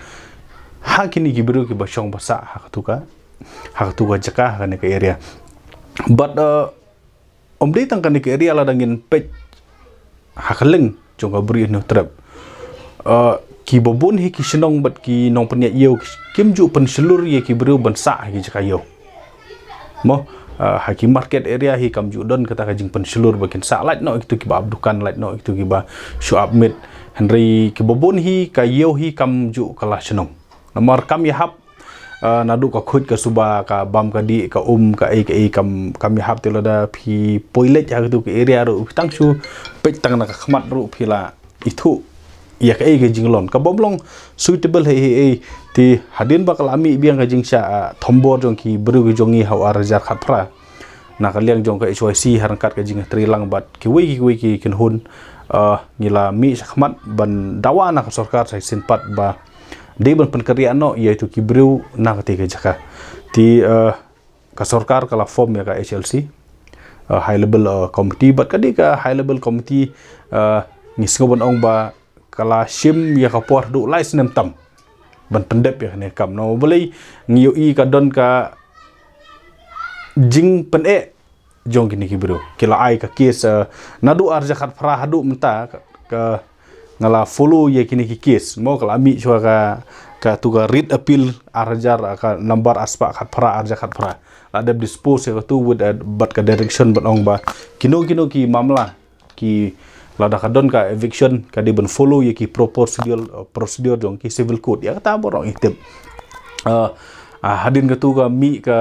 ha kine ki briew kiba shong ba sah ha ka tu ka, ha ka tu ka jaka, ha kane ka area. Bad, uh, ym dei tang kane ka area, lada ngin peit ha ka liang jong ka Bri u Hynñiewtrep, uh, kiba bun hi ki shnong bad ki nongpynïaid ïew kim ju pynshlur ïa ki briew ban sah ha ki jaka ïew. Mo, ah, ha ki market area hi kam ju don kata ka jingpynshlur ba kin sah, lait noh kito kiba ap dukan, lait noh kito kiba shu ap miet. Hynrei kiba bun hi ka ïew hi kam ju kylla shnong. Namar kam ïahap, ah, naduh ka khuid ka suba, ka bam ka dih, ka um, kaei kaei, kam, kam ïahap. Te lada phi poi leit ha kito ki area ruh, phi tang shu peit tang na ka khmat ruh phi la ithuh ïa kaei ka jinglong. Ka bym long suitable haei haei. Te hadien ba ka la mih biang ka jingshah, ah, thombor jong ki briew ki jong ngi ha u ar hajar khatphra, na ka liang jong ka H Y C ha ryngkat ka jingïatreilang bad kiwei kiwei ki kynhun, ah, ngi la mih shakhmat ban dawa na ka sorkar sa shisien pat ba dei ban pynkynriah noh ïa itu ki briew na kata ka jaka. Te, ah, ka sorkar ka la form ïa ka H L C, uh, high level, uh, committee, bad ka dei ka high level committee, uh, ngi sngew ban ong ba ka la shim ïa ka por haduh lai snem tam ban pyndep ïa kane ka kam. Namar balei? Ngi ïohi ka don ka jingpyneh jong kine ki briew. Ki la ai ka case, uh, naduh ar hajar khatphra haduh mynta ka, ka nga la follow ïa kine ki case. Mo, ka la mih shuwa ka, katu ka writ appeal ar hajar, ka number ar spah khatphra, ar hajar khatphra. La dep dispose ïa katu with, uh, bad ka direction ban ong ba kino kino ki mamla ki lada ka don ka eviction ka dei ban follow ïa ki pro-, procedure, uh, procedure jong ki civil code. Ïa kata baroh ngi tip. Uh, uh, hadien katu ka mih ka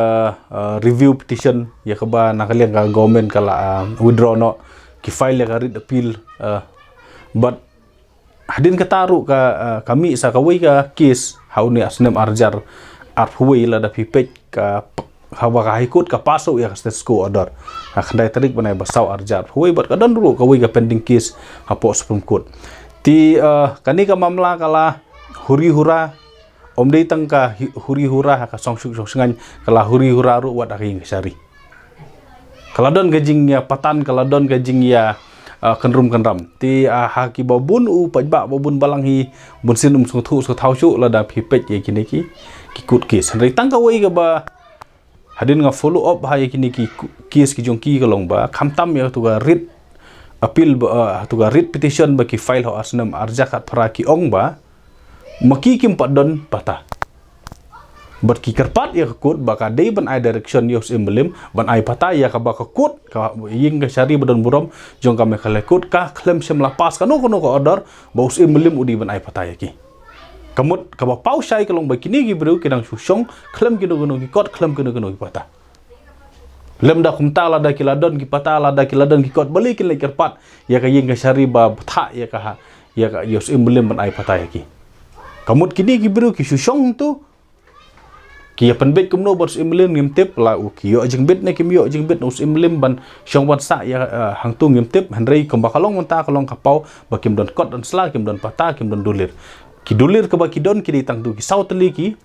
uh, review petition ïa kaba na ka liang ka government ka la uh, withdraw noh, ki file ïa ka writ appeal. Uh, but hadien kata ruh ka, uh, ka mih sa kawei ka case ha une u snem arjar arphew wei, lada phi peit ka, haba ka High Court ka pass ïa ka status quo order ha khyndai tarik bnai ba saw arjar arphew wei, but ka don ruh kawei ka pending case hapoh Supreme Court. Te uh, kane ka mamla ka la huri hura, ym dei tang ka hi- huri hura ha ka song suk song sngain, ka la huri hura ruh wat ha ka ïing ka shari. Ka la don ka jingïapatan, ka la don ka jingïa uh, kynrum kynram. Te uh, ha kiba bun u paidbah, ba bun balang hi, bun sien ym sngewthuh sngewthaw shuh lada phi peit ïa kine ki, ki court case. Hynrei tang kawei kaba hadien nga follow up ha ïa kine ki ku- case ki jong ki ka long ba khamtam ïa tu ka writ appeal ba, uh, tu ka writ petition ba ki file ha u snem arjar khatphra, ki ong ba ma ki kim pat don pata. But ki kyrpad ïa ka court ba ka dei ban ai direction ïa u Syiem Mylliem ban ai pata ïa kaba ka court, ka ïing ka shari ba don burom jong ka Meghalaya Court, ka khlem shym la pass kano kano ka order ba u Syiem Mylliem u dei ban ai pata ïa ki. Ka mut kaba paw shai ka long ba kine ki briew ki dang shu shong khlem kino kino ki kot, khlem kino kino ki pata. Lymda kumta, lada ki la don ki pata, lada ki la don ki kot, balei kin leit kyrpad ïa ka ïing ka shari ba bthah ïa ka ha, ïa ka, ïa u Syiem Mylliem ban ai pata ïa ki. Ka mut kine ki briew ki shu shong tu, ki ïa pynbeit kumno bad u Syiem Mylliem ngim tip, la u ki ïoh jingbit ne kim ïoh jingbit na u Syiem Mylliem ban shong ban sah ïa uh, hangtu ngim tip. Hynrei kumba ka long mynta ka long ka paw ba kim don kot don sla, kim don pata, kim don dulir. Ki dulir kaba ki don ki dei tang tu ki saw tylli ki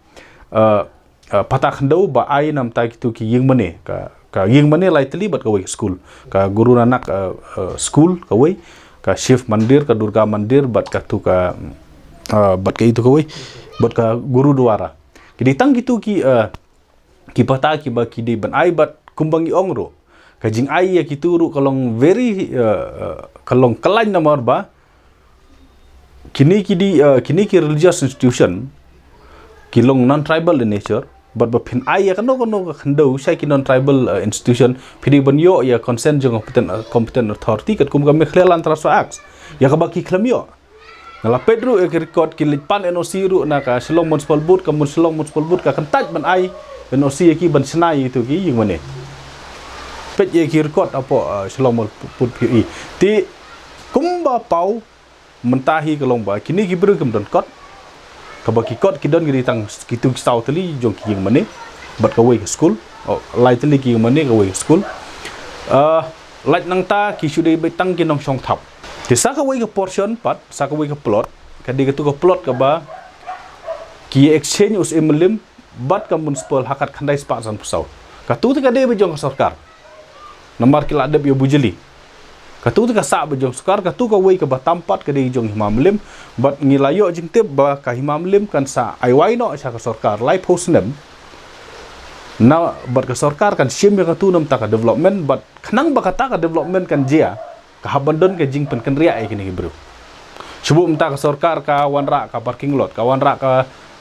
uh, uh, pata khyndew ba ai namta kitu ki ïing mane, ka, ka ïing mane lai tylli bad kawei ka school, ka Guru Nanak uh, uh, school kawei, ka Shiv Mandir, ka Durga Mandir, bad katu ka uh, bad ka itu kawei, bad ka Gurudwara. Ki dei tang kitu ki uh, ki pata kiba ki dei ban ai, bad kumba ngi ong ruh, ka jingai ïa kitu ruh ka long very uh, uh, ka long khlaiñ namar ba kine ki dei uh, kine ki religious institution ki long non tribal in nature. Bad ba phin ai ïa kano kano ka khyndew sha ki non tribal uh, institution, phi dei ban ïoh ïa consent jong competent, uh, competent authority katkum ka Meghalaya Land Transfer Act, ïa kaba ki khlem ïoh. Nga la peit ruh ïa ki record, ki leit pan N O C ruh na ka Shillong Municipal Board, ka mun Shillong Municipal Board ka kyntait ban ai N O C ïa ki ban shna ïa itu ki ïing mane. Peit ïa ki record hapoh uh, Shillong Municipal Board, phi ïohi. Te kumba paw mynta hi ka long ba kine ki briew kim don kot. Kaba ki kot ki don ki dei tang kitu ki saw tylli jong ki ïing mane bad kawei ka school. Oh, lai tylli ki ïing mane, kawei ka school. Uh, lait nangta ki shu dei beit tang ki nongshong thap. Te sa kawei ka portion pat, sa kawei ka plot, ka dei katu ka plot kaba ki exchange u Syiem Mylliem bad ka municipal ha ka khyndai spah sanphew saw. Katu te ka dei beit jong ka sorkar. Namar ki la dep ïa bujli. Katu te ka sah beit jong sorkar, katu kawei kaba tam pat ka dei jong Hima Mylliem. Bad ngi la ïoh jingtip ba ka Hima Mylliem kan sa ai wai noh sha ka sorkar laiphew snem. Na bad ka sorkar kan shim ïa katu namta ka development, bad khnang ba kata ka development kan jia, ka hap ban don ka jingpynkynriah ïa kine ki briew. Shu buh mynta ka sorkar ka wanrah ka parking lot, ka wanrah ka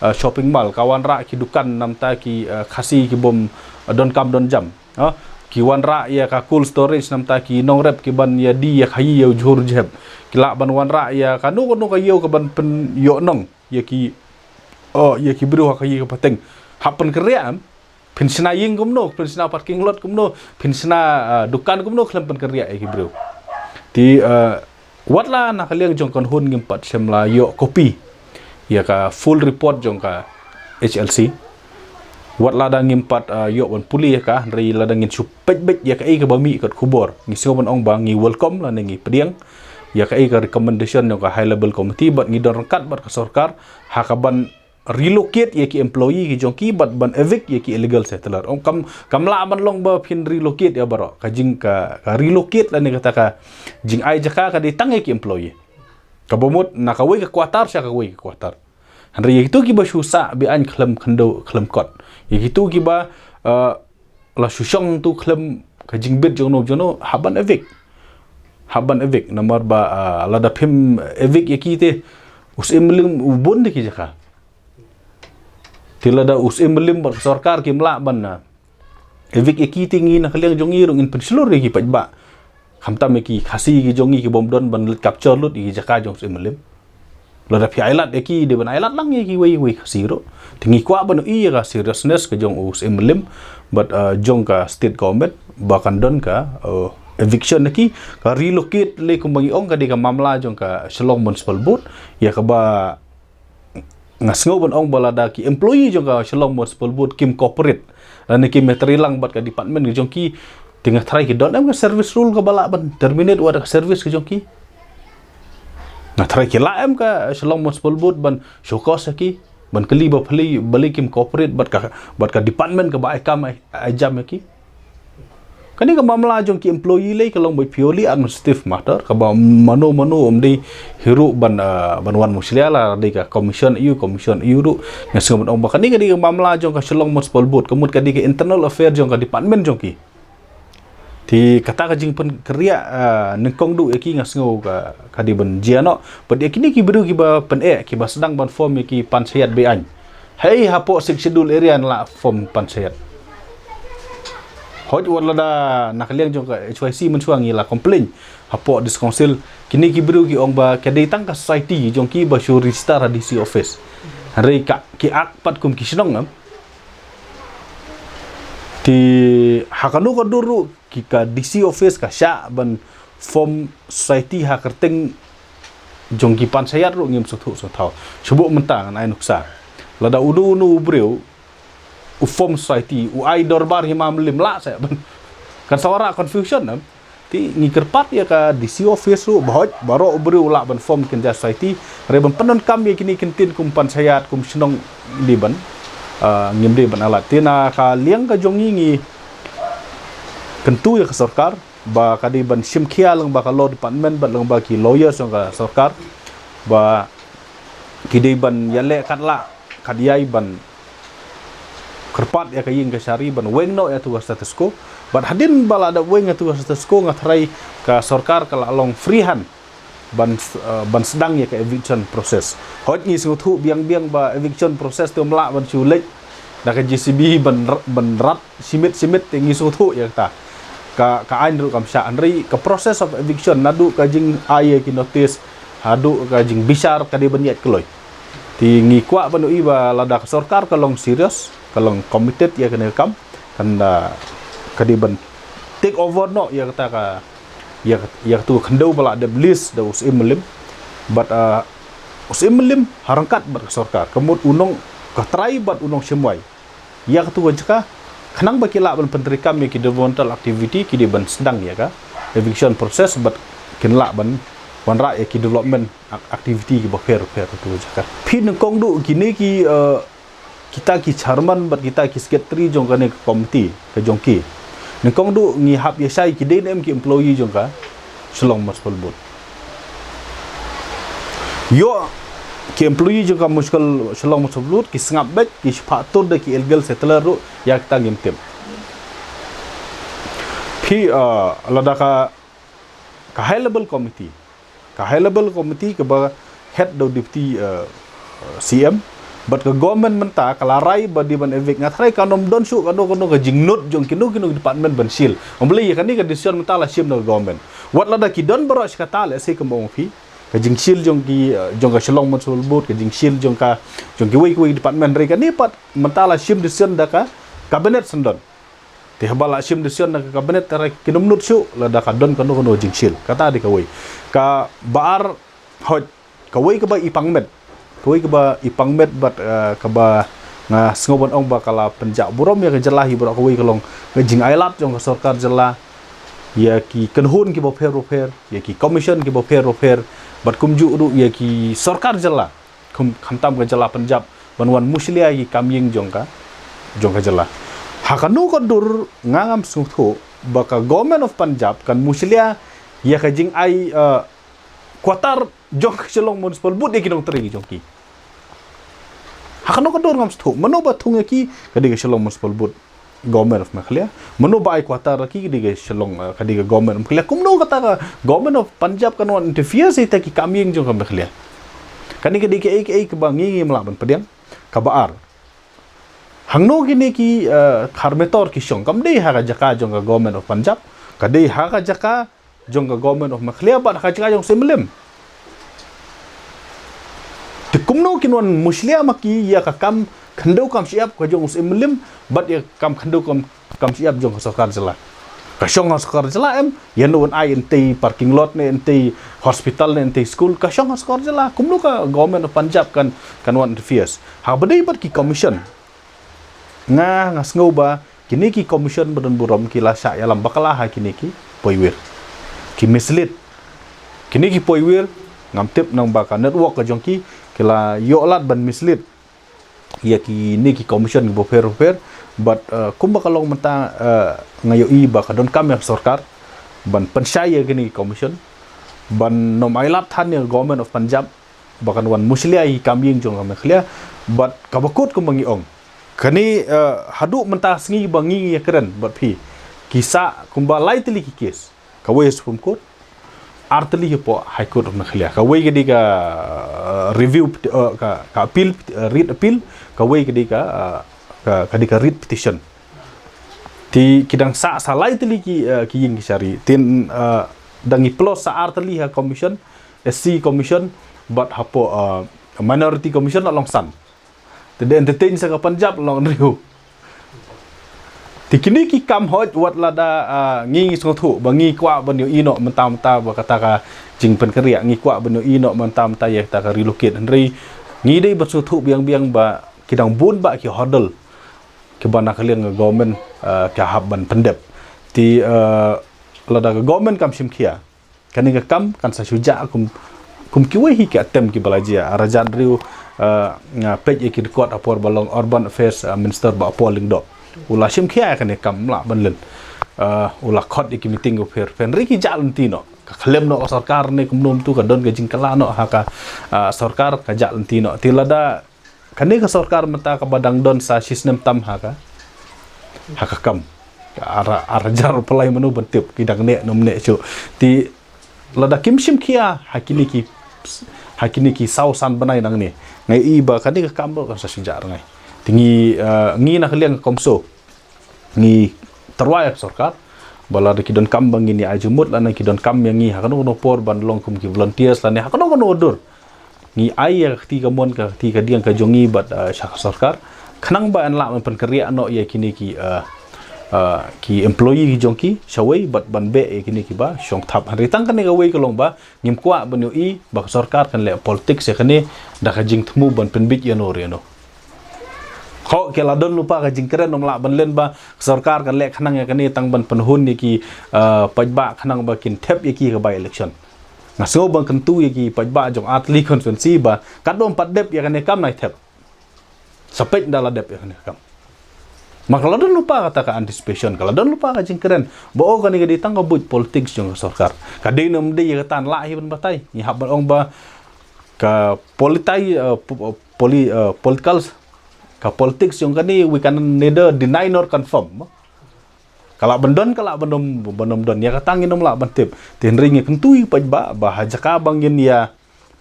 uh, shopping mall, ka wanrah ki dukan namta ki uh, Khasi ki bym uh, don kam don jam. Uh, ki wanrah ïa ka cold storage namta ki nongrep ki ban ïa die ïa khaïi ïa u jhur jhep. Ki lah ban wanrah ïa kano kano ka ïew ka ban pynïoh nong ïa ki, oh, ïa ki briew ha ka ïing ka pateng. Hap pynkynriah em. Phin shna ïing kumno, phin shna parking lot kumno, phin shna uh, dukan kumno, khlem pynkynriah ïa ki briew. Te uh, wat la na ka liang jong ka kynhun ngim pat shym la ïoh copy ïa ka full report jong ka H L C. Wat la da ngim pat uh, ïoh ban pule ïa ka, hynrei lada ngin shu peit beit ïa kaei kaba mih kat khubor, ngi sngew ban ong ba ngi welcome lane ngi pdiang ïa kaei ka recommendation jong ka high level committee, bad ngi don ryngkat bad ka sorkar ha ka ban relocate ïa ki employee ki jong ki bad ban evict ïa ki illegal settler. Ong kam, kam lah ban long ba phin relocate ïa baroh. Ka jing ka, ka relocate lane kata ka jingai jaka ka dei tang ïa ki employee. Kaba mut na kawei ka quarter sha kawei ka quarter. Hynrei ïa kitu kiba shu sah be-aiñ khlem khyndew khlem kot, ïa kitu kiba uh, la shu shong tu khlem ka jingbit jong no jong no, hap ban evict. Hap ban evict namar ba uh, lada phim evict ïa ki te u Syiem Mylliem u bun de ki jaka. Te lada u Syiem Mylliem bad sorkar kim lah ban uh, evict ïa ki te ngi na ka liang jong ngi ruh ngin pynshlur ïa ki paidbah. Khamtam ïa ki Khasi ki jong ngi ki bym don ban leit capture lut ïa ki jaka jong u Syiem Mylliem. Lada phi ailad ïa ki, dei ban ailad lang ïa kiwei wei Khasi ruh. Te ngi kwah ban ïohi ïa ka seriousness ka jong u Syiem Mylliem bad, uh, jong ka state government ba kan don ka, uh, eviction ïa ki, ka relocate lei kumba ngi ong, ka dei ka mamla jong ka Shillong Municipal Board, ïa kaba nga sngew ban ong ba lada ki employee jong ka Shillong Municipal Board kim cooperate lane kim ïatrei lang bad ka department ka jong ki, te nga tharai ki don em ka service rule kaba lah ban terminate wat ka service ka jong ki? Nga tharai ki lah em ka Shillong Municipal Board ban show cause ïa ki, ban kylli ba phi balei kim cooperate bad ka, bad ka department kaba ai kam ai, ai jam ïa ki? Kane ka mamla jong ki employee lei ka long ba purely administrative matter, kaba mano mano ym dei hi ruh ban, uh, ban wan mushlia, la dei ka commission ïa u, commission ïa u ruh. Nga sngew ban ong ba kane ka dei ka mamla jong ka Shillong Municipal Board, ka mut ka dei ka internal affair jong ka department jong ki. Te kata ka jingpynkynriah, uh, nyngkong duh ïa ki nga sngew ka, ka dei ban jia noh. Bad ïa kine ki briew kiba pyneh, kiba sdang ban form ïa ki panchayat be-aiñ, hei hapoh Sixth Schedule area yn lah form panchayat. Hooid, wat lada na ka liang jong ka H Y C mynshuwa ngi la complain hapoh District Council, kine ki briew ki ong ba ka dei tang ka society jong ki ba shu register ha D C office. Hynrei ka, ki act pat kum ki shnong, em. Te ha kano ka dur ruh ki, ka D C office ka shah ban form society ha kyrteng jong ki panchayat ruh, ngim sngewthuh sngewthaw. Shu buh mynta ngan ai nuksa. Lada uno uno u briew u form society, u ai dorbar Hima Mylliem, lah seh ban, kan sa wanrah confusion, em. Te ngi kyrpad ïa ka D C office ruh ba hooid baroh u briew u lah ban form kynja society, hynrei ban pyndonkam ïa kine ki ktien kum panchayat, kum shnong, dei ban, ah, ngim dei ban ailad. Te na ka liang ka jong ngi, ngi kyntu ïa ka sorkar ba ka dei ban shim khia lyngba ka law department bad lyngba ki lawyer jong ka sorkar ba ki dei ban ïaleh katba lah katba ïai ban kyrpad ïa ka ïing ka shari ban weng noh ïa tu ka status quo. Bad hadien ba la dep weng ïa tu ka status quo, nga tharai ka sorkar ka la long free hand ban s-, eh, ban sdang ïa ka eviction process. Hooid, ngi sngewthuh biang biang ba eviction process te ym lah ban shu leit da ka J C B ban r-, ban rat shimit shimit, te ngi sngewthuh ïa kata. Ka, ka aiñ ruh kam shah, hynrei ka process of eviction, naduh ka jingai ïa ki notice haduh ka jingbishar, ka dei ban ïaid kloi. Te ngi kwah ban ïohi ba lada ka sorkar ka long serious, ka long committed ïa kane ka kam, kan da, ka dei ban take over noh ïa kata ka, ïa, ïa katu ka khyndew ba la dep lease da u Syiem Mylliem. Bad, ah, u Syiem Mylliem ha ryngkat bad ka sorkar, ka mut u nong, ka trai bad u nongshimwai ïa katu ka jaka, khnang ba ki lah ban pyntreikam ïa ki developmental activity, ki dei ban sdang ïa ka eviction process bad kin lah ban wanrah ïa ki development ac-, activity kiba pher pher ha katu ka jaka. Phi nyngkong duh kine ki, eh, kita ki chairman bad kita ki secretary jong kane ka committee ka jong ki, nyngkong duh ngi hap ïa shai ki dei ne em ki employee jong ka Shillong Municipal Board. Ïoh ki employee jong ka muskil Shillong Municipal Board ki sngap beit, ki shipha tur da ki illegal settler ruh, ïa kita ngim tip. Phi, ah, lada ka, ka high level committee, ka high level committee kaba head da u deputy, ah, C M bad ka government mynta ka la rai ba dei ban evict, nga tharai kan ym don shuh kano kano ka jingnud jong kino kino department ban shield. Ym lei ïa kane ka decision mynta la shim da ka government. Wat lada ki don baroh shi katta, lehse kumba ong phi, ka jingshield jong ki, eh, jong ka Shillong Municipal Board, ka jingshield jong ka, jong kiwei kiwei department, hynrei kane pat mynta la shim decision da ka cabinet syndon. Te haba la shim decision da ka cabinet, te kin ym nud shuh lada ka don kano kano jingshield. Kata dei kawei. Kaba ar, hooid, kawei kaba i pang met, kawei kaba i pang met bad, eh, kaba nga sngew ban ong ba ka la pynjah burom ïa ka jylla hi baroh kawei ka long ka jingailad jong ka sorkar jylla ïa ki kynhun kiba pher bapher, ïa ki commission kiba pher bapher, bad kumjuh ruh ïa ki sorkar jylla, kum, khamtam ka jylla Punjab, ban wan mushlia ïa ki kam ïing jong ka, jong ka jylla. Ha kano ka dur nga ngam sngewthuh ba ka Government of Punjab kan mushlia ïa ka jingai, eh, quarter jong ka Shillong Municipal Board ïa ki nongtrei jong ki. Ha kano ka dur ngam sngewthuh. Mano ba thung ïa ki? Ka dei ka Shillong Municipal Board, Government of Meghalaya. Mano ba ai quarter ïa ki? Ka dei ka Shillong, eh, ka dei ka Government of Meghalaya. Kumno kata ka Government of Punjab kan wan interfere sa ïa kita ki kam ïing jong ka Meghalaya? Kane ka dei kaei kaei kaba ngi ngim lah ban pdiang. Kaba ar, hangno kine ki, eh, khar metor ki shong? Kam dei ha ka jaka jong ka Government of Punjab, ka dei ha ka jaka jong ka Government of Meghalaya bad ha ka jaka jong u Syiem Mylliem. Kumno kin wan mushlia ma ki ïa ka kam khyndew kam shyiap ka jong u Syiem Mylliem bad ïa ka kam khyndew kam kam shyiap jong ka sorkar jylla. Ka shong ka sorkar jylla em, ïa no wan ai entei parking lot ne entei hospital ne entei school, ka shong ka sorkar jylla. Kumno ka government of Punjab kan kan wan interferes. Ha ba dei bad ki commission. Nga nga sngew ba kine ki commission ba don burom ki la shah ïalam bakla ha kine ki poiwir. Ki mislead. Kine ki poiwir ngam tip nang ba ka network ka jong ki ki la ïoh lad ban mislead ïa kine ki commission ki bapher bapher. But uh, kumba ka long mynta uh, nga ïohi ba ka donkam ïa ka sorkar ban pynshai ïa kine ki commission ban nym ailad than ïa ka government of Punjab ba kan wan mushlia ïa ki kam ïing jong ka Meghalaya. But kaba kut kumba ngi ong kane uh, haduh mynta sngi ba ngi ïa kren bad phi ki sah kumba lai tylli ki case. Kawei Supreme Court, ar tylli hapoh High Court of Meghalaya. Kawei ka dei ka uh, review peti- uh, ka, ka appeal peti- uh, writ appeal, kawei ka dei ka uh, ka, ka dei ka writ petition. Te ki dang sah sa lai tylli ki uh, ki ïing ki shari. Te uh, dang i plus sa ar tylli ha commission, S C commission, bad hapoh uh, minority commission la long san. Te da entertain sa ka Punjab la long hynriew. Te kine ki kam hoi wat lada uh, ngi ngi sngewthuh ba ngi kwah ban ïohi noh mynta mynta ba kata ka jingpynkynriah, ngi kwah ban ïohi noh mynta mynta ïa kata ka relocate, hynrei ngi dei ban sngewthuh biang biang ba ki dang bun ba ki hurdle kiba na ka liang ka government uh, ka hap ban pyndep. Te uh, lada ka government kam shim khia, kane ka kam kan sa shu jah kum kum kiwei hi ki attempt kiba la jia. Ar hajar hynriew uh, nga peit ïa ki record ha por ba long Urban Affairs uh, Minister Bah Paul Lyngdoh, u la shim khia ïa kane ka kam, lah ban len. Uh, u la khot ïa ki meeting bapher bapher, hynrei ki jah lynti noh. Ka khlem noh ka sorkar ne kumno kumtu, ka don ka jingkylla noh ha ka uh, sorkar, ka jah lynti noh. Te lada kane ka sorkar mynta kaba dang don sa shisnem tam ha ka ha ka kam. Ar ar hajar pynlai mynno ban tip, ki dang neh ne ym neh shuh. Te lada kim shim khia ha kine ki ha kine ki saw san bnai nangne, nga ïohi ba kane ka kam ruh kan sa shu jah rngai. Te ngi uh, ngi na ka liang ka CoMSO ngi tyrwa ïa ka sorkar ba lada ki donkam ba ngin ïa ai jingmut lane ki donkam ïa ngi ha kano kano por ban long kum ki volunteers lane ha kano kano dur, ngi ai ïa ka kti kamon, ka kti kadiang ka jong ngi bad uh, sha ka sorkar, khnang ba yn lah ban pynkynriah noh ïa kine ki uh, uh, ki employee ki jong ki shawei bad ban beh ïa kine kiba shong thap. Hynrei tang kane kawei ka long ba ngim kwah ban ïohi ba ka sorkar kan leh politics ïa kane da ka jingthmu ban pynbit ïano re ïano. Hooid, ki la don lypa ka jingkren, ym lah ban len ba ka sorkar kan leh khnang ïa kane tang ban pynhun ïa ki uh, paidbah khnang ba kin thep ïa ki ha ka by election. Nga sngew ban kyntu ïa ki paidbah jong ar tylli ki constituency ba katba ym pat dep ïa kane ka kam, nai thep. Sa peit ynda la dep ïa kane ka kam. Ma ka la don lypa kata ka anticipation, ka la don lypa ka jingkren ba o kane ka dei tang ka buit politics jong ka sorkar. Ka dei ne ym dei, ïa kata ngi lah hi ban batai. Ngi hap ban ong ba ka politai uh, po- poli- uh, political, ka politics jong kane, we can neither deny nor confirm. Ka lah ban don, ka lah ban ym ban ym don, ïa kata ngin ym lah ban tip. Te hynrei ngi kyntu ïa ki paidbah ba ha jaka ba ngin ïa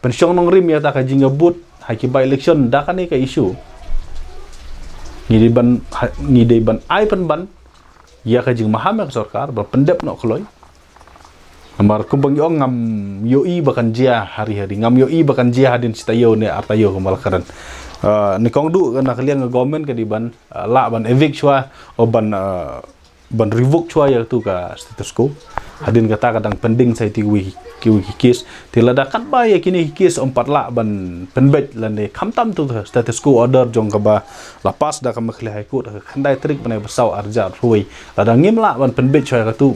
pynshong nongrim ïa kata ka jingïabud ha ki by election da kane ka issue, ngi dei ban ha- ngi dei ban ai pynban ïa ka jingmaham ïa ka sorkar ban pyndep noh kloi. Namar kumba ngi ong, ngam ïohi ba kan jia hari hari, ngam ïohi ba kan jia hadien shi taïew ne ar taïew kumba la kren. Uh, nyngkong duh na ka liang ka government ka dei ban uh, lah ban evict shuwa o ban uh, ban revoke shuwa ïa katu ka status quo. Hadien kata ka dang pending sa ïa kiwei kiwei ki case. Te lada katba ïa kine ki case ym pat lah ban pynbeit lane khamtam tu ka status quo order jong kaba la pass da ka Meghalaya High Court ha ka khyndai tarik bnai ba saw ar hajar arphew wei, lada ngim lah ban pynbeit shuwa ïa katu,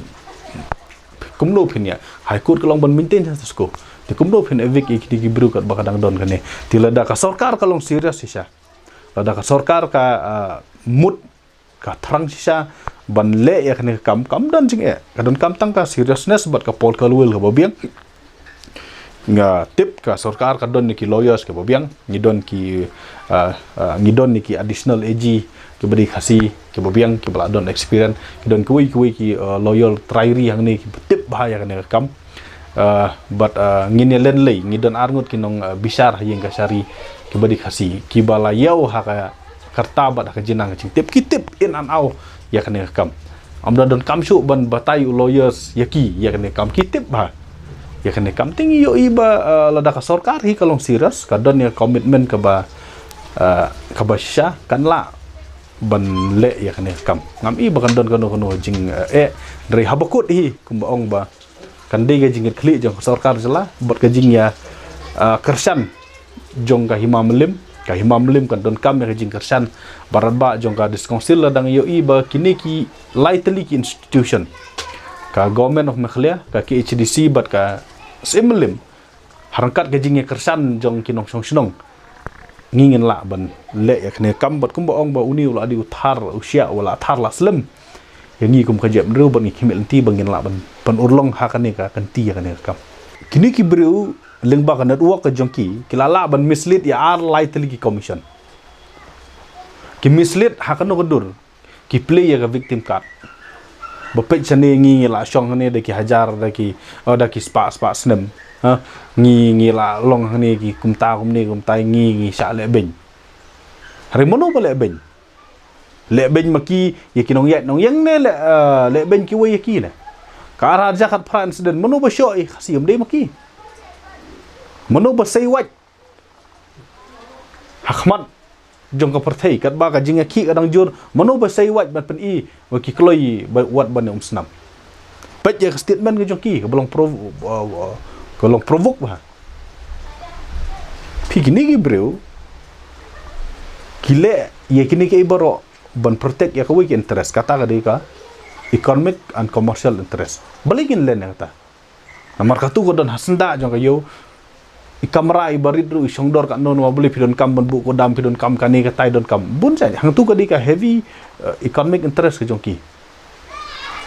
kumno phin ïa, High Court ka long ban maintain status quo. Te kumno phin evict ïa kine ki briew katba ka dang don kane. Te lada ka sorkar ka long serious shisha, lada ka sorkar ka uh, mut ka thrang shisha ban leh ïa kane ka kam, kam don jingeh, ka donkam tang ka seriousness bad ka political will kaba biang. Nga tip ka sorkar ka don ïa ki lawyers kiba biang, ngi don ki uh, uh, ngi don ïa ki additional A G kiba dei Khasi kiba biang, kiba la don experience, ki don kiwei kiwei ki uh, lawyer trai ri hangne kiba tip bha ïa kane ka kam. Uh, bad uh, ngin ïa len lei, ngi don arngut ki nong uh, bishar ha ïing kashari kiba dei Khasi, kiba la ïaw ha ka karta bad ha ka jingnang ka jingtip, ki tip in and out ïa kane ka kam. Ym da donkam shuh ban batai u lawyers ïa ki ïa kane ka kam, ki tip bha. ïa kane ka kam. Te ngi ïohi ba, eh, lada ka sorkar hi ka long serious, ka don ïa commitment kaba, eh, kaba shisha, kan lah ban leh ïa kane ka kam. Ngam i ba kan don kano kano jing, eh, eh, hynrei haba kut hi, kumba ong ba kan dei ka jingkitkhlieh jong ka sorkar jylla bad ka jingïa, eh, kyrshan jong ka Hima Mylliem. Ka Hima Mylliem kan donkam ïa ka jingkyrshan bad rangbah jong ka District Council. Lada ngi ïohi ba kine ki lai tylli ki institution, ka Government of Meghalaya, ka K H A D C bad ka Syiem Mylliem, ha ryngkat ka jingïakyrshan jong ki nongshong shnong, ngi ngin lah ban leh ïa kane ka kam. Bad kumba ong ba une u la dei u thar u shiah, u la thar la slem ïa ngi kum ka jaitbynriew, bad ngi khmih lynti ba ngin lah ban, ban urlong ha kane ka kynti ïa kane ka kam. Kine ki briew lyngba ka network ka jong ki, ki la lah ban mislead ïa ar lai tylli ki commission. Ki mislead ha kano ka dur? Ki plie ïa ka victim card. Ba peit shane ngi, ngi la shong hangne da ki hajar, da ki, oh, da ki spah, spah snem. Ha? Ngi, ngi la long hangne ki kumta, kumne, kumta, ngi, ngi shah leh beiñ. Hynrei mano ba leh beiñ? Leh beiñ ma ki ïa ki nongïaid nongïeng ne leh, eh, leh beiñ kiwei ïa ki ne? Ka ar hajar khatphra incident, mano ba shoh ïa ka Khasi, ym dei ma ki? Mano ba sei wait ha khmat jong ka pyrthei, katba ka jingïakhih ka dang jur, mano ba sei wait ban pyni ba ki kloi ba wat ban ïa um snam? Peit ïa ka statement ka jong ki, kaba long provo-, uh, uh, ka long provoke bha. Phi, kine ki briew ki leh ïa kine kiei baroh ban protect ïa kawei ka interest, kata ka dei ka economic and commercial interest. Balei kin len ïa kata? Namar katu ka don ha syndah jong ka ïew. I kamra i barit ruh i shongdor katno, namar balei phi donkam ban buh kudam, phi donkam kane katai, donkam bun jait. Hangtu ka dei ka heavy, eh, economic interest ka jong ki.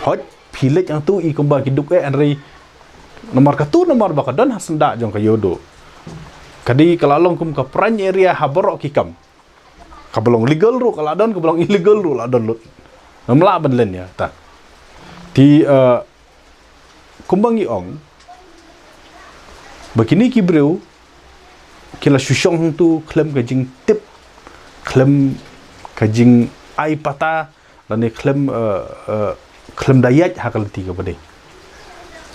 Hooid, phi leit hangtu i kumba ki duk eh, hynrei namar katu, namar ba ka don ha syndah jong ka ïew duh, ka dei ka la long kum ka prime area ha baroh ki kam. Kaba long legal ruh ka la don, kaba long illegal ruh la don lut. Ngam lah ban len ïa kata. Te, eh, kumba ngi ong ba kine ki briew ki la shu shong hangtu khlem ka jingtip, khlem ka jingai pata, lane khlem, eh, eh, khlem da ïaid ha ka lynti kaba dei.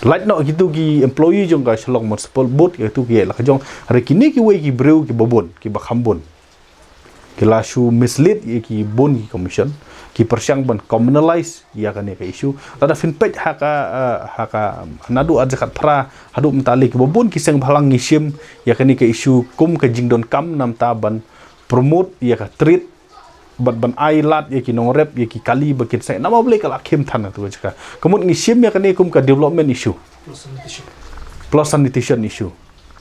Lait noh kitu ki employee jong ka Shillong Municipal Board, kitu ki ïaid la ka jong. Hynrei kine kiwei ki briew kiba bun, kiba kham bun, ki la shu mislead ïa ki bun ki commission, ki pyrshang ban communalize ïa kane ka issue. Lada phin peit ha ka, eh, ha ka, naduh ar hajar khatphra haduh mynta, lei kiba bun ki seng bhalang ngi shim ïa kane ka issue kum ka jingdonkam namar ban promote ïa ka trade, bad ban ai lad ïa ki nongrep, ïa ki kali ba kin seng. Namar balei ka la khim than ha tu ka jaka? Ka mut ngi shim ïa kane kum ka development issue plus sanitation issue.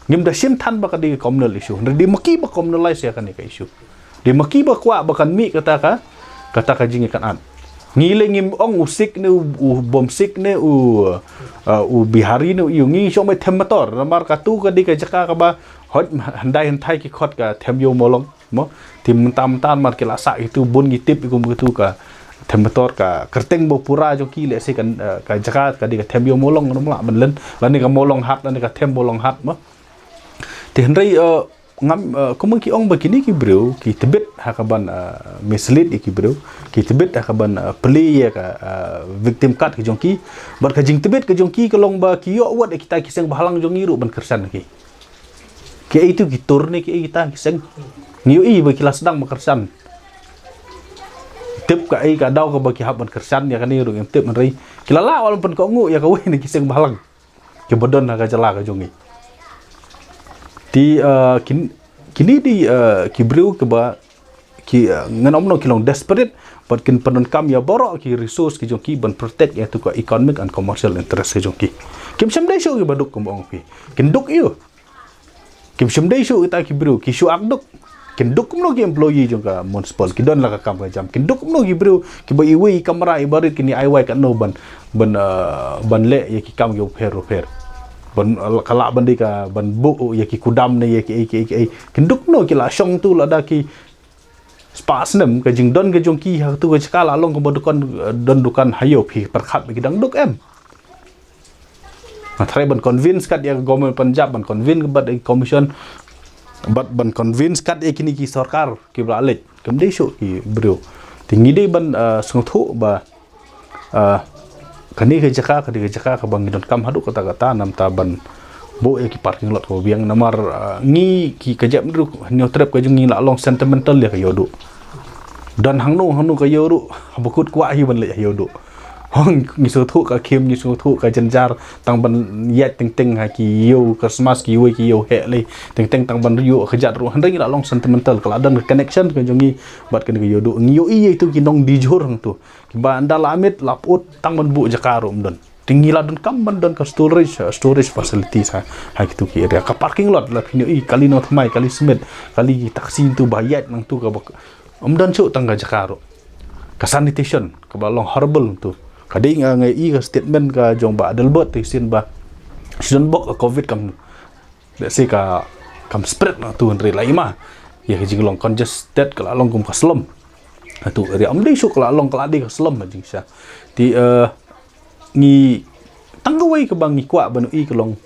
Ngim da shim than ba ka dei ka communal issue. Hynrei dei ma ki ba communalize ïa kane ka issue. Dei ma ki ba kwah ba kan mih kata ka, kata ka jingïakynad. Ngi lei ngim ong u Sikh ne u, u bym Sikh ne u, uh, u Bihari ne u ïew, ngi shong beit them motor. Namar katu ka dei ka jaka kaba hooid, hyndai hynthai ki khot ka them ïew mawlong. Mo, te mynta mynta namar ki la sah kitu, bun ngi tip ïa kum kitu ka them motor, ka kyrteng ba pura jong ki lehse kan, eh, ka jaka ka dei ka them ïew mawlong, ngam lah ban len, lane ka mawlong hat, lane ka them mawlong hat mo. Te hynrei, eh, ngam, eh, kumba ki ong ba kine ki briew ki tbit ha ka ban, eh, mislead ïa ki briew, ki tbit ha ka ban, eh, plie ïa ka, eh, victim card ka jong ki. Bad ka jingtbit ka jong ki ka long ba ki ïoh wat ïa kita ki seng bhalang jong ngi ruh ban kyrshan ki. Kiei tu ki tur ne kiei kita ki seng. Ngi ïohi ba ki la sdang ban kyrshan. Tip kaei ka daw kaba ki hap ban kyrshan ïa kane ruh ngim tip, hynrei ki la lah ban pynkohnguh ïa kawei na ki seng bhalang kiba don ha ka jylla ka jong ngi. Te, eh, kin, kine dei, eh, ki briew kiba ki, eh, ngan ong kumno, ki long desperate, bad kin pyndonkam ïa baroh ki resource ki jong ki ban protect ïa tu ka economic and commercial interest ki jong ki. Kim shym dei shuh kiba duk kumba ong phi. Kin duk ïa u. Kim shym dei shuh kita ki briew, ki shu ak duk. Kin duk kumno ki employee jong ka municipal, ki don la ka kam ka jam. Kin duk kumno ki briew kiba iwei i kamra i barit kin ïa ai wai katno ban, ban, eh, ban leh ïa ki kam kiba pher pher. Ban, eh, ka lah ban dei ka ban buh ïa ki kudam ne ïa kiei kiei kiei. Kin duk kumno ki la shong tu lada ki spah snem, ka jingdon ka jong ki ha katu ka jaka la long kaba dukan, eh, don dukan ha ïew, phi pyrkhat ba ki dang duk em? Nga tharai ban convince kat ïa ka government Punjab, ban convince kat ïa ka commission, bad ban convince kat ïa kine ki sorkar kiba la leit, kam dei shuh ki briew. Te ngi dei ban, eh, sngewthuh ba, eh, kane ka jaka, kane ka jaka kaba ngi donkam haduh katta katta, namar ban, Buh ïa ki parking lot kaba biang namar, ah, ngi ki ka jaitbynriew Hynñiewtrep ka jong ngi la long sentimental ïa ka Ïewduh. Don hangno hangno ka Ïewduh, haba kut kwah hi ban leit ha Ïewduh. Hong ngi sngewthuh ka khim, ngi sngewthuh ka jynjar, tang ban ïaid teng teng ha ki ïew Christmas, ki wei ki ïew heh lei, teng teng tang ban ïoh ka jait ruh, hynrei ngi la long sentimental, ka la don ka connection ka jong ngi bad kane ka Ïewduh. Ngi ïohi ïa itu ki nongdijhur hangtu kiba ynda la miet la put tang ban buh jaka ruh ym don. Te ngi la donkam ban don ka storage, uh, storage facilities ha, ha kitu ki area. Ka parking lot la phin ïohi, kali nongthymmai, kali smit, kali ki taxi ntu ba ïaid nangtu kaba ym don shuh tang ka jaka ruh. Ka sanitation kaba long horrible ntu. Ka dei nga, nga ïohi ka statement ka jong Bah Adelbert te sien ba sdang bok ka covid kam, let's say ka, kam spread nangtu, hynrei la i ma ïa ka jinglong congested, ka la long kum ka slum. Atu area ym dei shuh, ka la long, ka la dei ka slum ha jingshisha. Te, eh, ngi tang kawei kaba ngi kwah ban ïohi ka long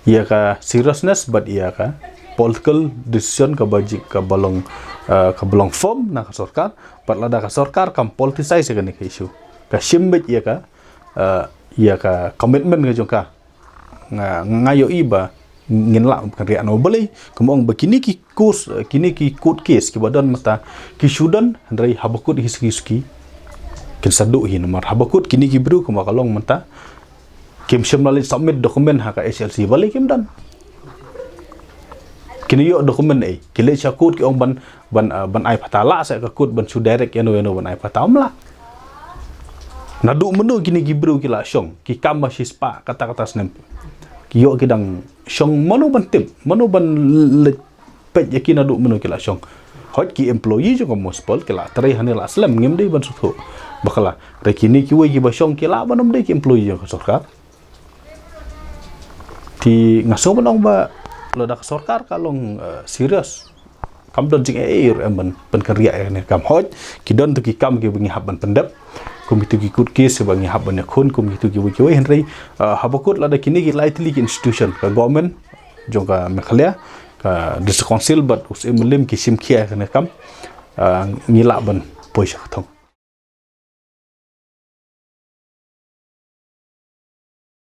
ïa ka seriousness bad ïa ka political decision kaba ji, kaba long, eh, kaba long firm na ka sorkar, bad lada ka sorkar kam politicize ïa kane ka issue, ka shim beit ïa ka, eh, ïa ka commitment ka jong ka. Nga, nga ïohi ba ngin lah ban kynriah noh balei, kumba ong ba kine ki course, kine ki court case kiba don mynta ki shu don, hynrei haba kut hi suki suki kin sa duh hi namar haba kut kine ki briew kumba ka long mynta kim shym la leit submit document ha ka H L C, balei kim don? Kin ïoh document ei, ki leit sha court ki ong ban, ban, ah, ban ai patta, lah sa ka court ban shu direct ïano ïano ban ai patta, ym lah. Naduh mynno kine ki briew ki la shong, ki kam ba shispah kata kata snem. Ki ïoh ki dang shong, mano ban tip, mano ban leit peit ïa ki naduh mynno ki la shong. Hooid ki employee jong ka municipal, ki la trei hangne la slem, ngim dei ban sngewthuh bakla. Hynrei kine kiwei kiba shong ki lah ban ym dei ki employee jong ka sorkar. Te nga sngew ban ong ba lada ka sorkar ka long, eh, serious, kam don jingaiei ruh em ban pynkynriah ïa kane ka kam. Hooid ki don tu ki kam kiba ngi hap ban pyndep, kum kitu ki court case ba ngi hap ban ïakhun, kum kitu kiwei kiwei, hynrei, eh, haba kut lada kine ki lai tylli ki institution, ka government jong ka Meghalaya, ka District Council bad u Syiem Mylliem ki shim khia ïa kane ka kam, eh, ngi lah ban poi sha ka thong.